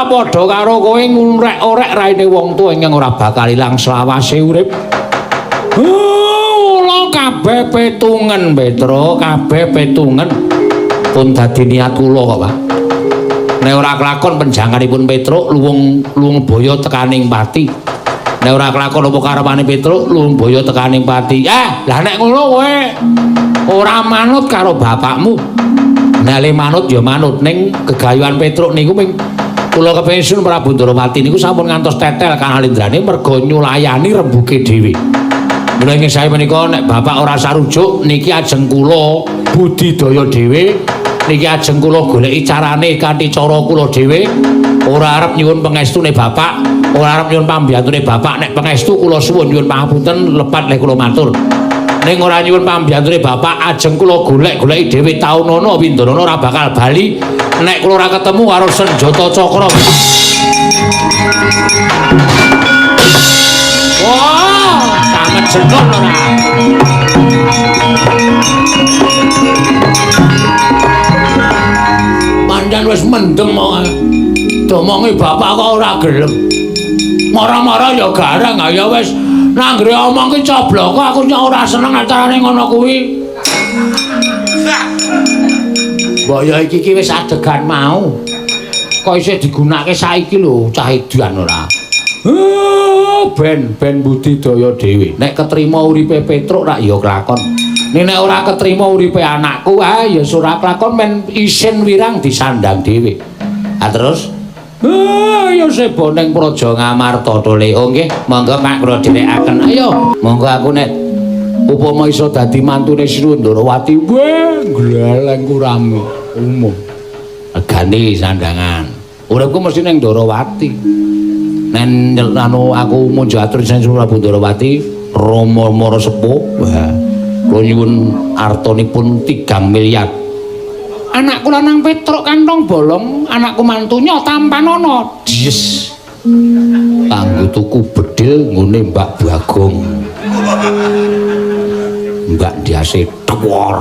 padha karo kowe ngurek-orek raine wong tuwa ingkang ora bakal ilang selawase urip. Kula kabeh petungen, Petro, kabeh petungen. Pun dadi niat kula kok, Pak. Nek ora kelakon penjanganipun Petruk luwung luwung boyo tekaning pati. Nek ora kelakon apa karepane Petruk luwung boyo tekaning pati. Lah nek ngono kowe ora manut karo bapakmu. Nek le manut ya manut, ning gegayuhan Petruk niku ming kula kepengin Prabu Ndorowati niku sampun ngantos tetel kanalindrane merga nyulayani rembuke dhewe. Mula ing sae menika nek bapak ora sarujuk niki ajeng kula budidaya dhewe, niki ajeng kula goleki carane kanthi cara kula dhewe. Ora arep nyuwun pengestune bapak, ora arep nyuwun pambiyantune bapak. Nek pengestu kula suwun nyuwun pangapunten lepat lek kula matur. Ning ora nyuwun pambiyantune bapak, ajeng kula golek-goleki dhewe taunana windanana ora bakal bali nek kula ora ketemu karo senjata cakra. Wah, tamat jenon ora. Pancen wis mendem kok. Domongi bapak kok ora gelem. Mara-mara ya garang, ya wis nanggre omong ki cobloko aku nyok ora seneng acarane ngono kuwi. Mbok ya iki ki wis adegan mau. Kok isih digunakake saiki lho cah edan ora. Ben budidaya dhewe. Nek ketrima uripe Petruk rak ya kelakon. Nek ora ketrima uripe anakku, ya ora kelakon men isin wirang disandang dhewe. Ha terus ya sebo ning Praja Ngamarta tole. Oh nggih, monggo Pak kula dherekaken. Ayo, monggo aku nek upama iso dadi mantune Sri Ndorowati, weh gleleng kurang umum. Ganti sandangan. Uripku mesti ning Ndorowati. Nen anu aku munjo atur Sri Prabu Ndorowati, Rama Mara Sepuh. Wah, kula nyuwun artanipun 3 miliar. Anakku lanang Petruk kantong bolong, anakku mantunya tampanana. Yes. Kanggo tuku bedil nggone Mbak Bagong. Mbak Diase tuwor.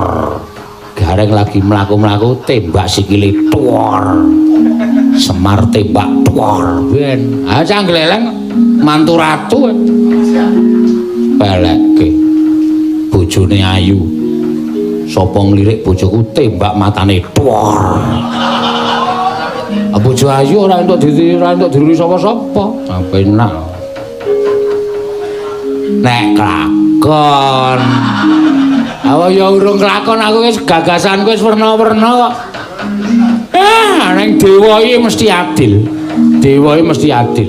Gareng lagi mlaku-mlaku tembak sikile tuwor. Semar tembak tuwor. Ben, ah cah gleleng mantu ratu. Pelekke. Bojone ayu. Sapa nglirik bojoku tembak matane tuwor. Bojo ayu ora entuk diruri sapa-sapa. Penak. Nek kelakon. Awa ya urung kelakon aku wis gagasanku wis werna-werna kok. Ning dewa iki mesti adil. Dewa iki mesti adil.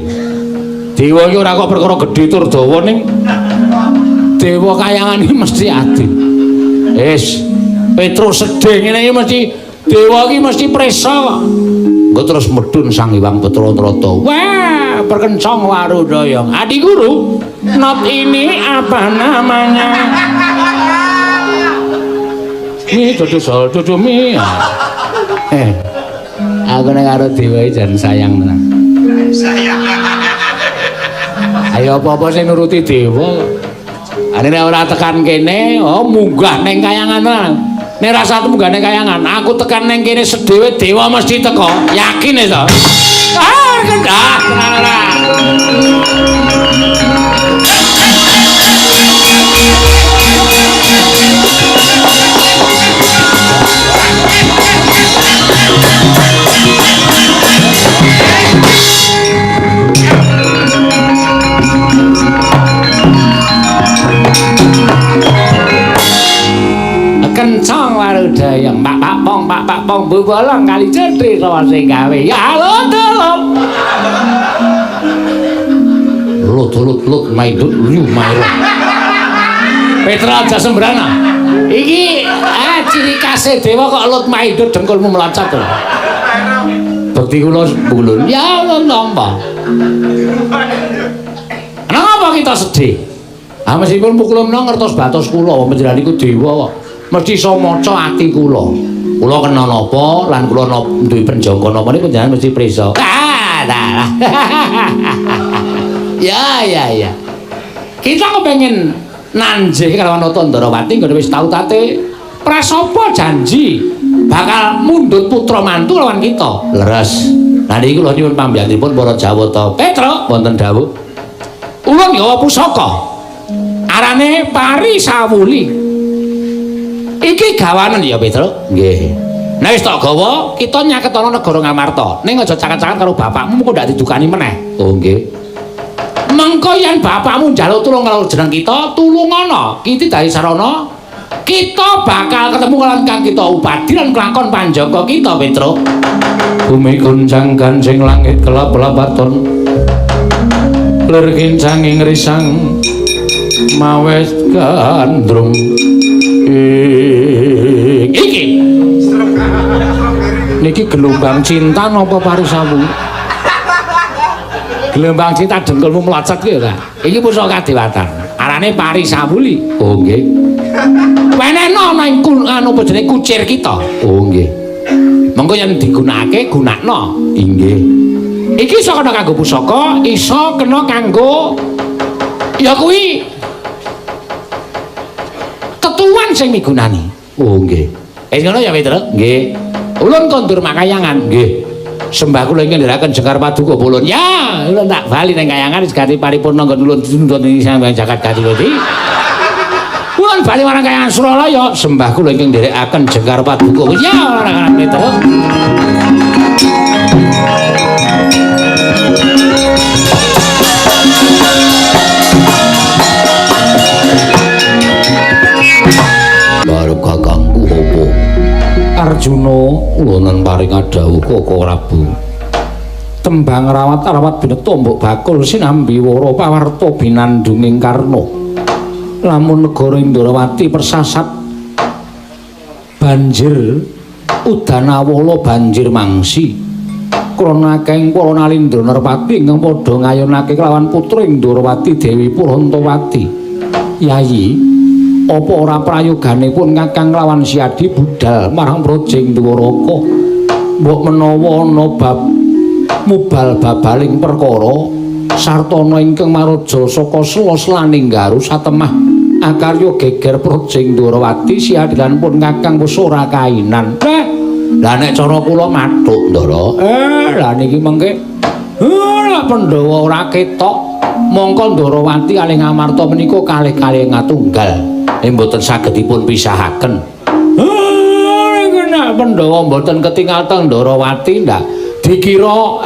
Dewa iki ora kok perkara gedhe tur dawa ning dewa kayangan iki mesti adil. Wis, Petruk sedih ngene iki mesti dewa iki mesti prisa kok. Engko terus medhun Sang Hyang Betara Trata. Wah, perkencong Warudaya. Adi guru, not ini apa namanya? Mi dodo sol dodo mi. Aku nek karo dewa iki jan sayang tenan. Sayang. Ayo apa-apa sing nuruti dewa. Ane nek ora tekan kene, oh munggah ning kayangan tenan. Nek rasa munggah ning kayangan, aku tekan ning kene sedhewe dewa mesti teko. Yakin e to? Ah, kendah tenan ora. Kencang Warudaya, Pak Pak Pong, Pak Pak Pong, Bu Bolong kali cetri sawase gawe. Ya lho, lut lut lut maidut liu mairo. Petra aja sembrana. Iki ciri khase dewa kok lut maidut dengkulmu meloncat to. Bekti kula bulun. Ya Allah nampa. Kenapa kita sedih? Ah meskipun Pukulumna ngertos batos kula, panjenengan iku dewa kok. Mesti iso maca ati kula. Kula kena napa lan kula duwe penjangka napa niku panjenengan mesti prisa. Ah, dalah. Ya, ya, ya. Kita kepengin nanjih kalawan Nata Ndrawati nggone wis tau tate prasapa janji bakal mundhut putra mantu lawan kita. Leres. Lah niki kula nyuwun pambiyantunipun para Jawata. Petruk wonten dawuh. Ulun gawa pusaka. Arane Parisawuli. Iki gawanen ya, Petruk? Nggih. Nek wis tak gawa, kita nyaketana negara Ngamarta. Ning aja caket-caket karo bapakmu kok ndak didukani meneh. Oh, nggih. Mengko yen bapakmu njaluk tulung karo jeneng kita, tulungana. Iki dadi sarana kita bakal ketemu karo kang kita upadi lan kelakon panjaka kita, Petruk. Bumi goncang gancing langit kelap-lapaton. Lir kincang ing risang mawes gandrung. Iki niki gelombang cinta napa Parisawu? Gelombang cinta dengkulmu mlocot ki ya ta. Iki pusaka kadewatan. Arane Parisawuli. Oh nggih. Wenehno ana ing anu apa jenenge kucir kita. Oh nggih. Mengko yen digunakake gunakno. Inggih. Iki iso kena kanggo pusaka, iso kena kanggo ya kuwi tetuan sing migunani. Oh nggih. Wis ngono ya, Petruk? Nggih. Ulun kondur makayangan. Nggih. Sembah kula ingkang ndherekaken jengkar paduka ulun. Ya, ulun tak bali ning kayangan wis gati paripurna nggon ulun ditundhun ing Sang Jagat Gatiwati. Ulun bali marang kayangan Suralaya, sembah kula ingkang ndherekaken jengkar paduka. Ya, ora Petruk. Baru kakangku opo? Arjuna ulonan paring dawuh Koko Prabu. Tembang rawat-rawat bineta mbok bakul sinambi wara pawarta binandunging karna. Lamun negara Indrawati persasat banjir udanawala banjir mangsi. Krana akehing para nalindra nerpati ingkang padha ngayunake kelawan putra Indrawati Dewi Purantawati. Yayi, apa ora prayoganipun Kakang lawan Siadi budal marang Praja Dwaraka? Mbok menawa ana bab mubal babaling perkara sartana ingkang maraja saka sela selaning garu satemah akarya geger Praja Dwarawati Siadi lan pun Kakang wis ora kainan. Lah nek cara kula mathuk, Ndara. Lah niki mengke lah Pandhawa ora ketok mongko Ndrawati kalih Ngamarta menika kalih-kalih ngatunggal. Mboten saged dipun pisahaken. Niku nek Pandhawa mboten ketingal teng Ndrawati ndak dikira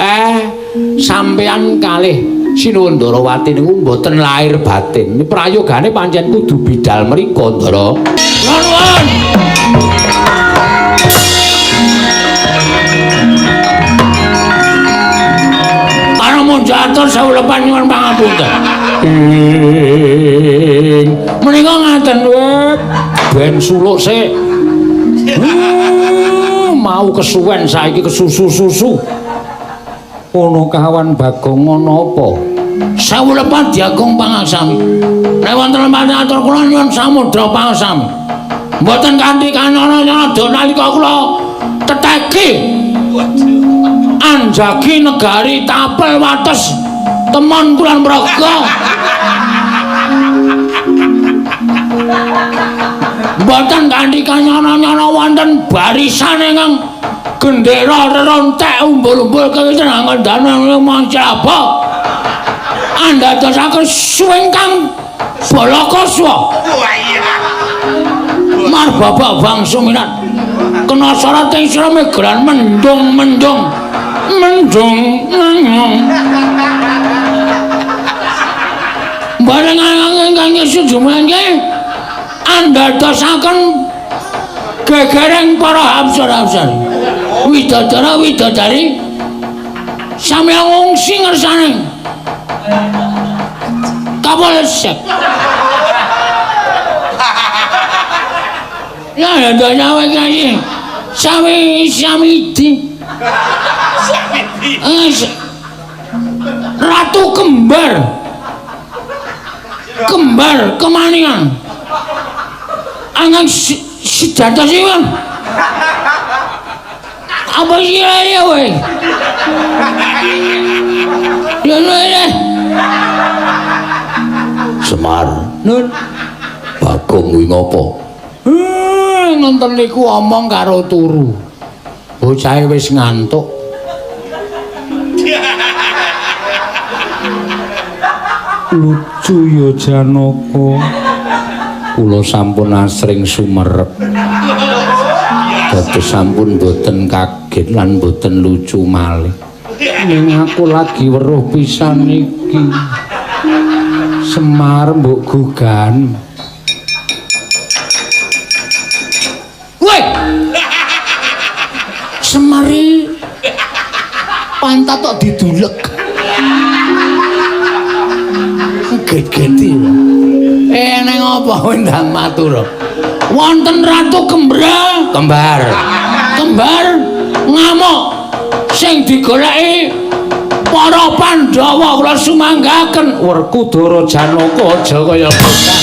sampeyan kalih Sinuwun Ndrawati niku mboten lahir batin. Prayogane pancen kudu bidal mriko, Ndara. Nuwun. Atur sewu lepan nyuwun pangapunten. Menika ngaten ben suluk sik. Mau kesuwen saiki kesusu-susu. Ono kawan Bagong ana apa? Sewu lepan diagung pangaksami. Nek wonten lempat atur kula nyuwun samudra pangaksami. Mboten kanthi kanana-nana nalika kula teteki. Anjagi negari tapel wates temon kulan mraga. Mboten kanthi kanyana-nyana wonten barisan ingkang gendera rerontek umbul-umbul kewiten angandana mancaba. Andadosaken suwingkang Balakaswa. Marbabak bangsa minat kena syarat ing sira megran mendung-mendung mendung mendung bareng ingkang sujumangke andadosaken gegereng para apsara-apsari widadara widadari sami ngungsi ngersane kapal sep. Ya ada nyawa kaya sami samidi Ratu kembar Kembar kemaningan. Angan sejatosipun. Apa sirahe kowe? Ya. Semar. Nun. Bagong kuwi ngopo? Nonton niku omong karo turu. Bocahe wis ngantuk. Lucu ya Janaka. Kula sampun asring sumerep. Dados sampun boten kaget lan boten lucu malih. Ning aku lagi weruh pisan iki. Semar mbok gugan. Woi. Semari pantat tok didulek. Gegeti. Neng apa kowe ndang matur? Wonten Ratu Kembra, kembar. Kembar ngamuk sing digoleki para Pandhawa kula sumanggaken. Werkudara Janaka aja kaya bocah.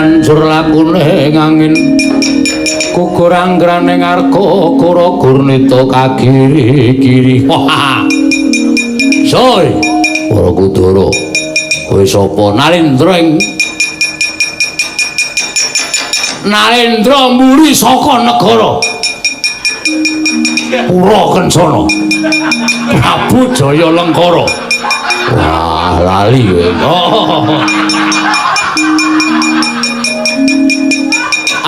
Hancur lakune ngangin gugur anggrane ngarga kura gurnita kagiri-giri. Soy Werkudara kowe sapa? Narendra ing Narendra mburi saka negara Pura Kencana Prabu Jaya Lengkara. Wah lali kowe. Oh.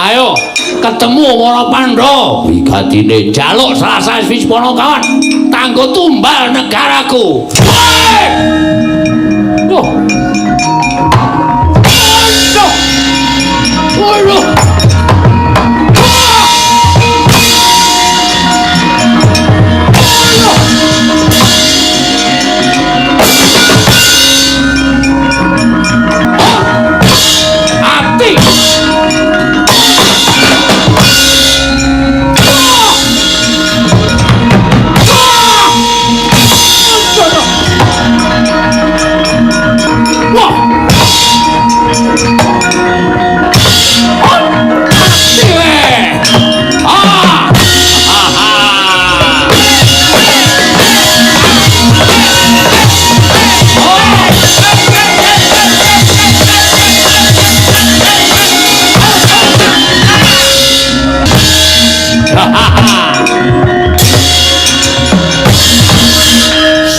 Ayo ketemu para Pandhawa wigatine njaluk Selasa Wismana kawan kanggo tumbal negaraku. Oh. Aduh. Waduh. Ati.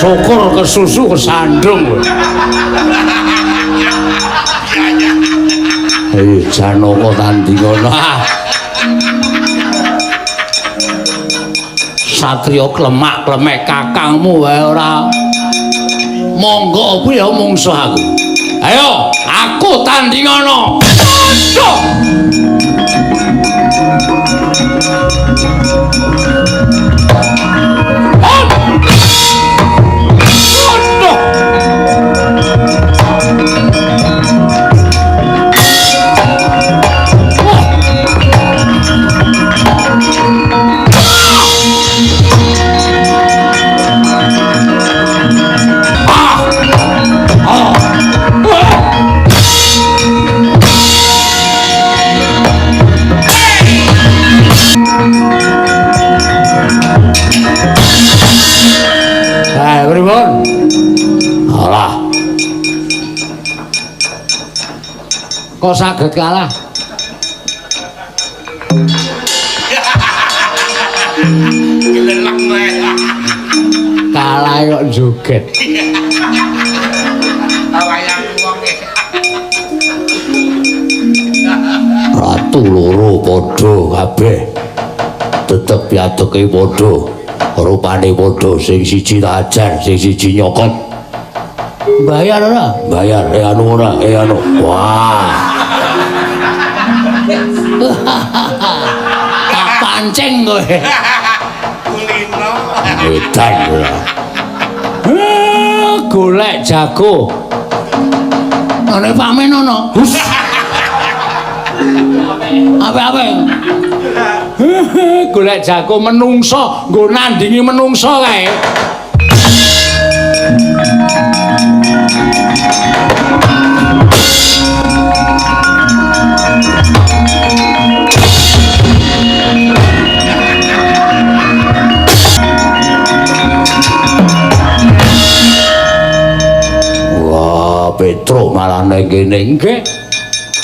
Syukur kesusu kesandung kowe. Janaka tandingono. Satria klemak-klemek kakangmu wae ora. Monggo kuwi ya mungsuh aku. Ayo, aku tandingono. Aduh. Kok saged kalah? Gelelek kowe. Kalah kok joget. Wayang wong e. Ratu loro padha kabeh. Tetep yateke padha, rupane padha, sing siji tak ajar, sing siji nyokot. Bayar ora? Bayar. Anu ora? Anu. Wah. Tak pancing kowe. Kulino. Edan ora. Golek jago. Ana pamen ana. Hus. Ape-ape. Golek jago menungso, nggo nandingi menungso kae. Wah, Petruk malah nang kene. Nggih.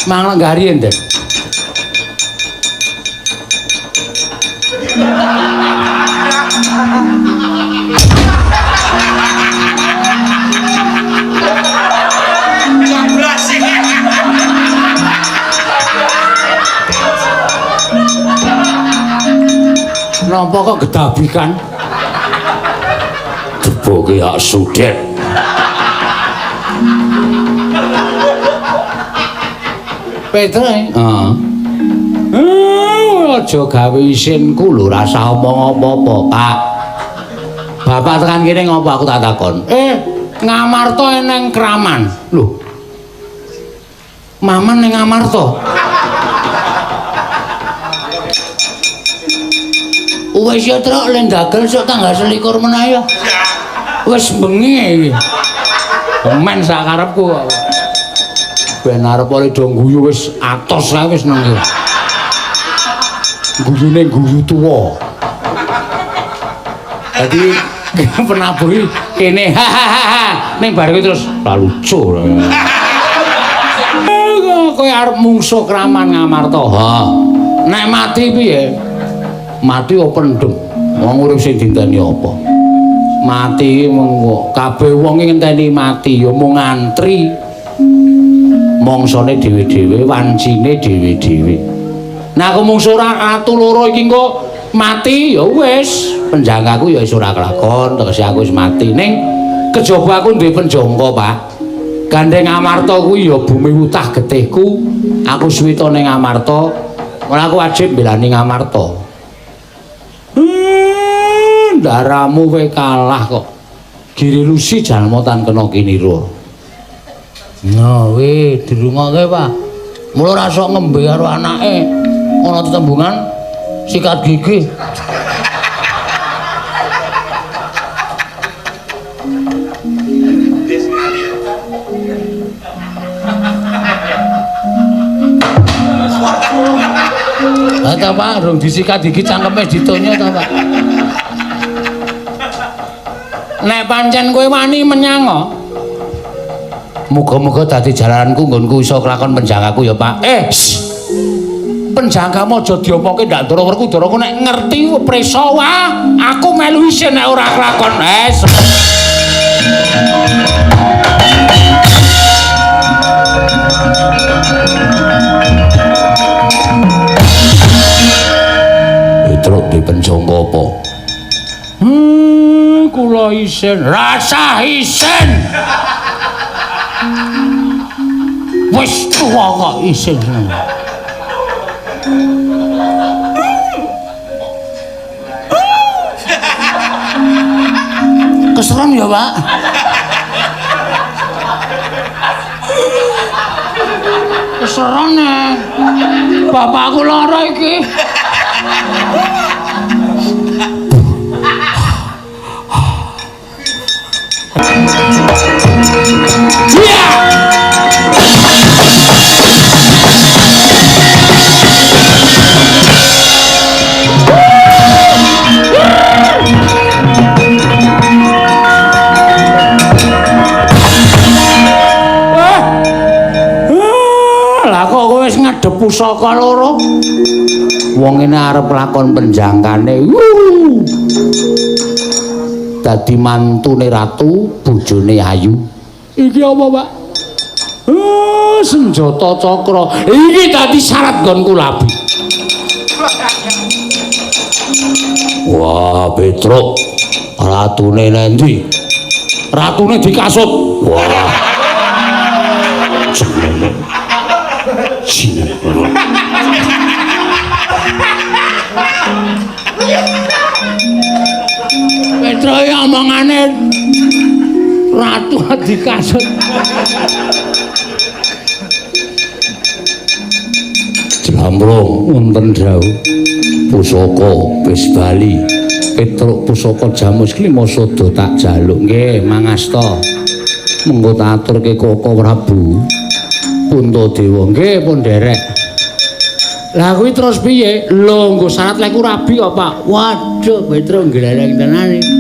Mang lenggah riyen, Den. Napa kok gedabikan? Jeboke hak sudet. Petruk, heeh. Aja gawe isinku lho, rasah omong apa-apa, Pak. Bapak tekan kene ngopo aku tak takon. Ngamarta eneng kraman. Lho. Maman ning Ngamarta. Wis ya truk le ndagel sok tanggal 21 meneh ya. Wis bengi iki. Men sak karepku kok. Ben arep ora do guyu wis atos kae wis nang iki. Guyune guyu tuwa. Dadi penabuh kene ha ha ha ning bar kuwi terus la lucu. Kowe arep mungsuh kraman Ngamarta. Ha. Nek mati piye? Mati opo pendem? Wong urip sing dinteni apa? Mati mung kabeh wong ngenteni mati ya mung ngantri. Mongsone dhewe-dhewe, wancine dhewe-dhewe. Nah aku mungsuh ratu loro iki engko mati ya wis, penjangkaku ya wis ora kelakon, tegese aku wis mati. Ning kejaba aku duwe penjangka, Pak. Gandeng Amarta kuwi ya bumi wutah getihku. Aku suwita ning Amarta, ora aku wajib mbelani Ngamarta. Ndaramu kowe kalah kok. Giri Lusi jalma tan kena kinira. Nah, weh dirungokke, Pak. Mula ora sok ngembe karo anake. Ana tetembungan sikat gigi. Lah ta, Pak, rung disikat gigi cangkeme ditonyo ta, Pak. Nek pancen kowe wani menyang, muga-muga dadi jalanku nggonku iso kelakon penjangkaku ya, Pak. Penjangkamu aja diomongke ndak Ndara Werkudara ku nek ngerti prisa wah, aku melu isin nek ora kelakon. Petruk di penjangka apa? Kula isin, rasah isin. Wis tuwa kok isin. Keserem ya, Pak. Keserem nih. Bapakku lara iki. Lah kok kowe wis ngadhep pusaka loro? Wong ngene arep lakon penjangkane. Dadi mantune ratu, bojone ayu. Iki apa, Pak? Senjata cakra. Iki dadi syarat nggonku labi. Wah, Petruk, ratune nendi? Ratune dikasut. Wah. Semono. Sinetron. Petro ya omongane ratu dikasut. Jlambrong wonten dawuh pusaka wis bali. Petruk pusaka jamus klima sada tak jaluk. Nggih, mangasta. Mengko tak aturke Koko Prabu Puntadewa. Nggih, pun derek. Lah kuwi terus piye? Lho, nggo syarat lek ku rabi kok, Pak. Waduh, Petruk nglereng tenan iki.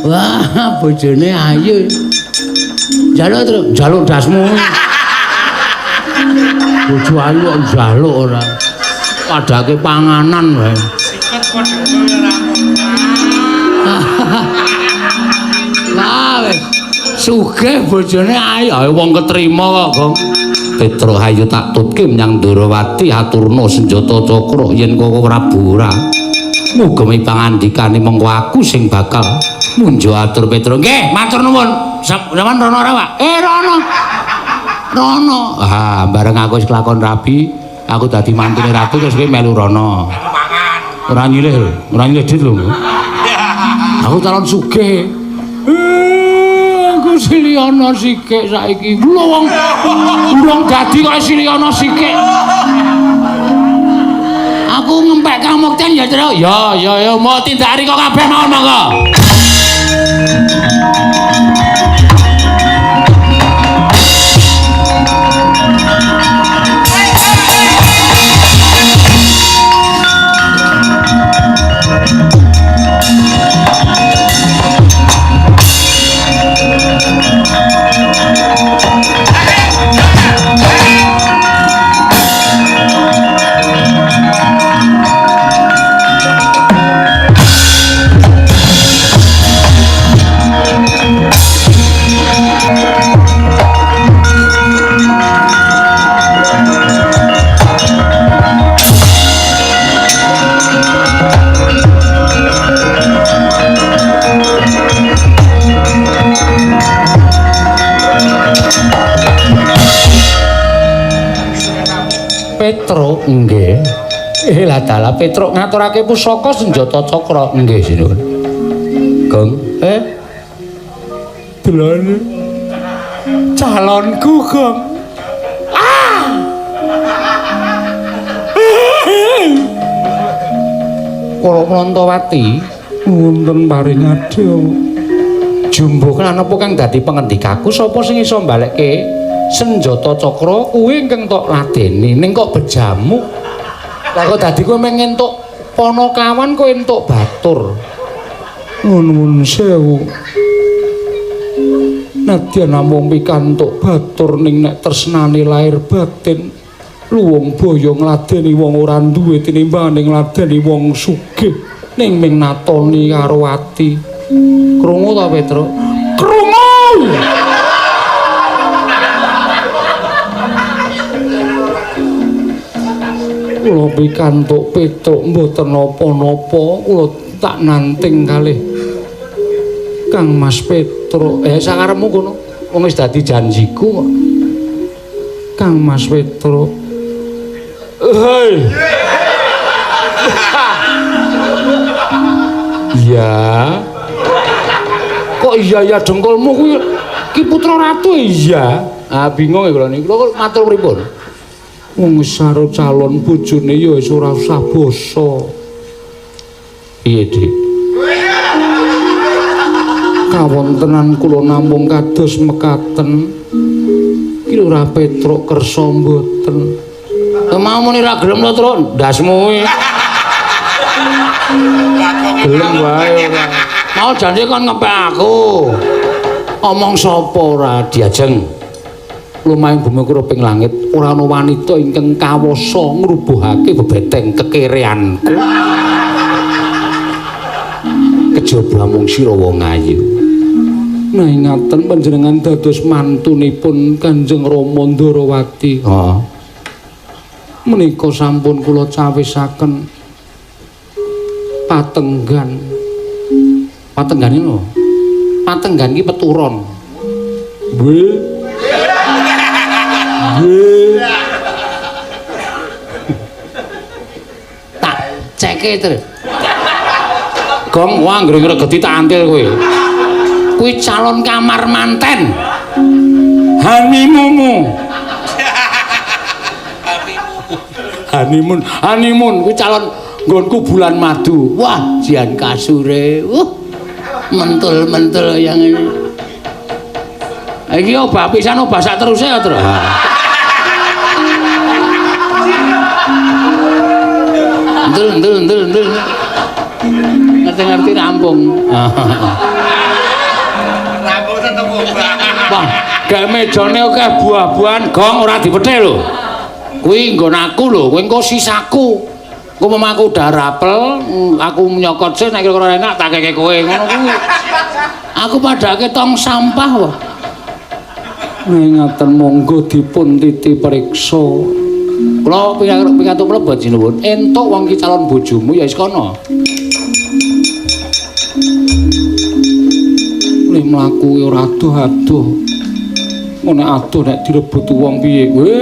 Wah, bojone ayu. Njaluk terus, njaluk dasmu. Bojo ayu kok njaluk ora. Padake panganan wae. Sikat padha ora. Lah wis sugih bojone ayu, ayo wong ketrima kok, Gong. Petruk ayo tak tutke menyang Ndorowati aturna senjata cakra yen Koko Prabu ora mugemi pangandikane mengko aku sing bakal munjo atur Petruk. Nggih, matur nuwun. Sampeyan rono ora, Pak? Rono. Rono. Ah, bareng aku wis kelakon rabi, aku dadi mantune ratu terus kowe melu rono. Mangan. Ora nyilih lho, ora nyilih dit lho. Aku calon sugih. Aku siliono sikik saiki. Lho wong urung dadi kok siliono sikik. Aku ngempek kamukten ya, Truk. Ya, ya, ya, mau tindakari kok kabeh mawon monggo. Petruk nggih. Lah dalah Petruk ngaturake pusaka senjata cakra. Nggih, sinuwun. Gong, Delane. Calonku, Gong. Ah! Kala Mlantawati wonten paring adya. Jumbuh lan apa kang dadi pengendikaku sapa sing iso mbalekke senjata cakra kuwi ingkang tok ladeni ning kok bejamu. Lah kok dadi kowe mung entuk panakawan kowe entuk batur. Nuwun sewu. Nadyan namung pikantuk batur ning nek tresnane lahir batin luwung boyo ngladeni wong ora duwe tinimbangane ngladeni wong sugih ning ming natoni karo ati. Krungu ta, Petruk? Krungu! Kula pikantuk Petruk mboten napa-napa, kula tak nanting kalih Kang Mas Petruk. Sakarepmu kono, wong wis dadi janjiku kok. Kang Mas Petruk. Hei. Iya. Kok iya ya dengkulmu kuwi ki putra ratu iya. Ah bingung ya kula niku. Kula matur pripun? Wong wis karo calon bojone ya wis ora usah basa. Piye, Dik? Kawontenan kula namung kados mekaten. Ki ora Petruk kersa mboten. Mau muni ra gelem to, Truk? Ndasmu kuwi. Gelem wae ora. Mau janji kon ngepek aku. Omong sapa ora diajeng. Lumayan bumi kuruping langit ora ana wanita ingkang kawasa ngrubuhake bebeteng kekereanku. Kejaba mung sira wong ayu. Nah ingaten panjenengan dados mantunipun Kanjeng Rama Ndarawati. Heeh. Menika sampun kula cawisaken patenggan. Patenggane lho. Patenggan ki peturon. B. B. Tak ceke terus. Gong wah anggere ngregeti tak antil kowe. Kuwi calon kamar manten. Honeymoonmu. Honeymoon, honeymoon kuwi calon nggonku bulan madu. Wah, jian kasure. Mentul-mentul yang ini. Iki obah pisan obah sak teruse ya, Tru. Entul, entul, entul, entul. Ngerti-ngerti rampung. Rampung tetep obah. Wah, gawe mejane akeh buah-buahan gong ora dipethik lho. Kuwi nggon aku lho, kowe engko sisaku. Engko mamaku udah rapel, aku nyokot sih nek kira-kira enak tak keke kowe ngono kuwi. Aku padake tong sampah wah. Ngaten monggo dipun titi periksa. Kula pikantuk mlebet sinuwun. Entuk wong iki calon bojomu ya wis kono. Le mlaku ora adoh-adoh. Ngono adoh nek direbut wong piye kowe?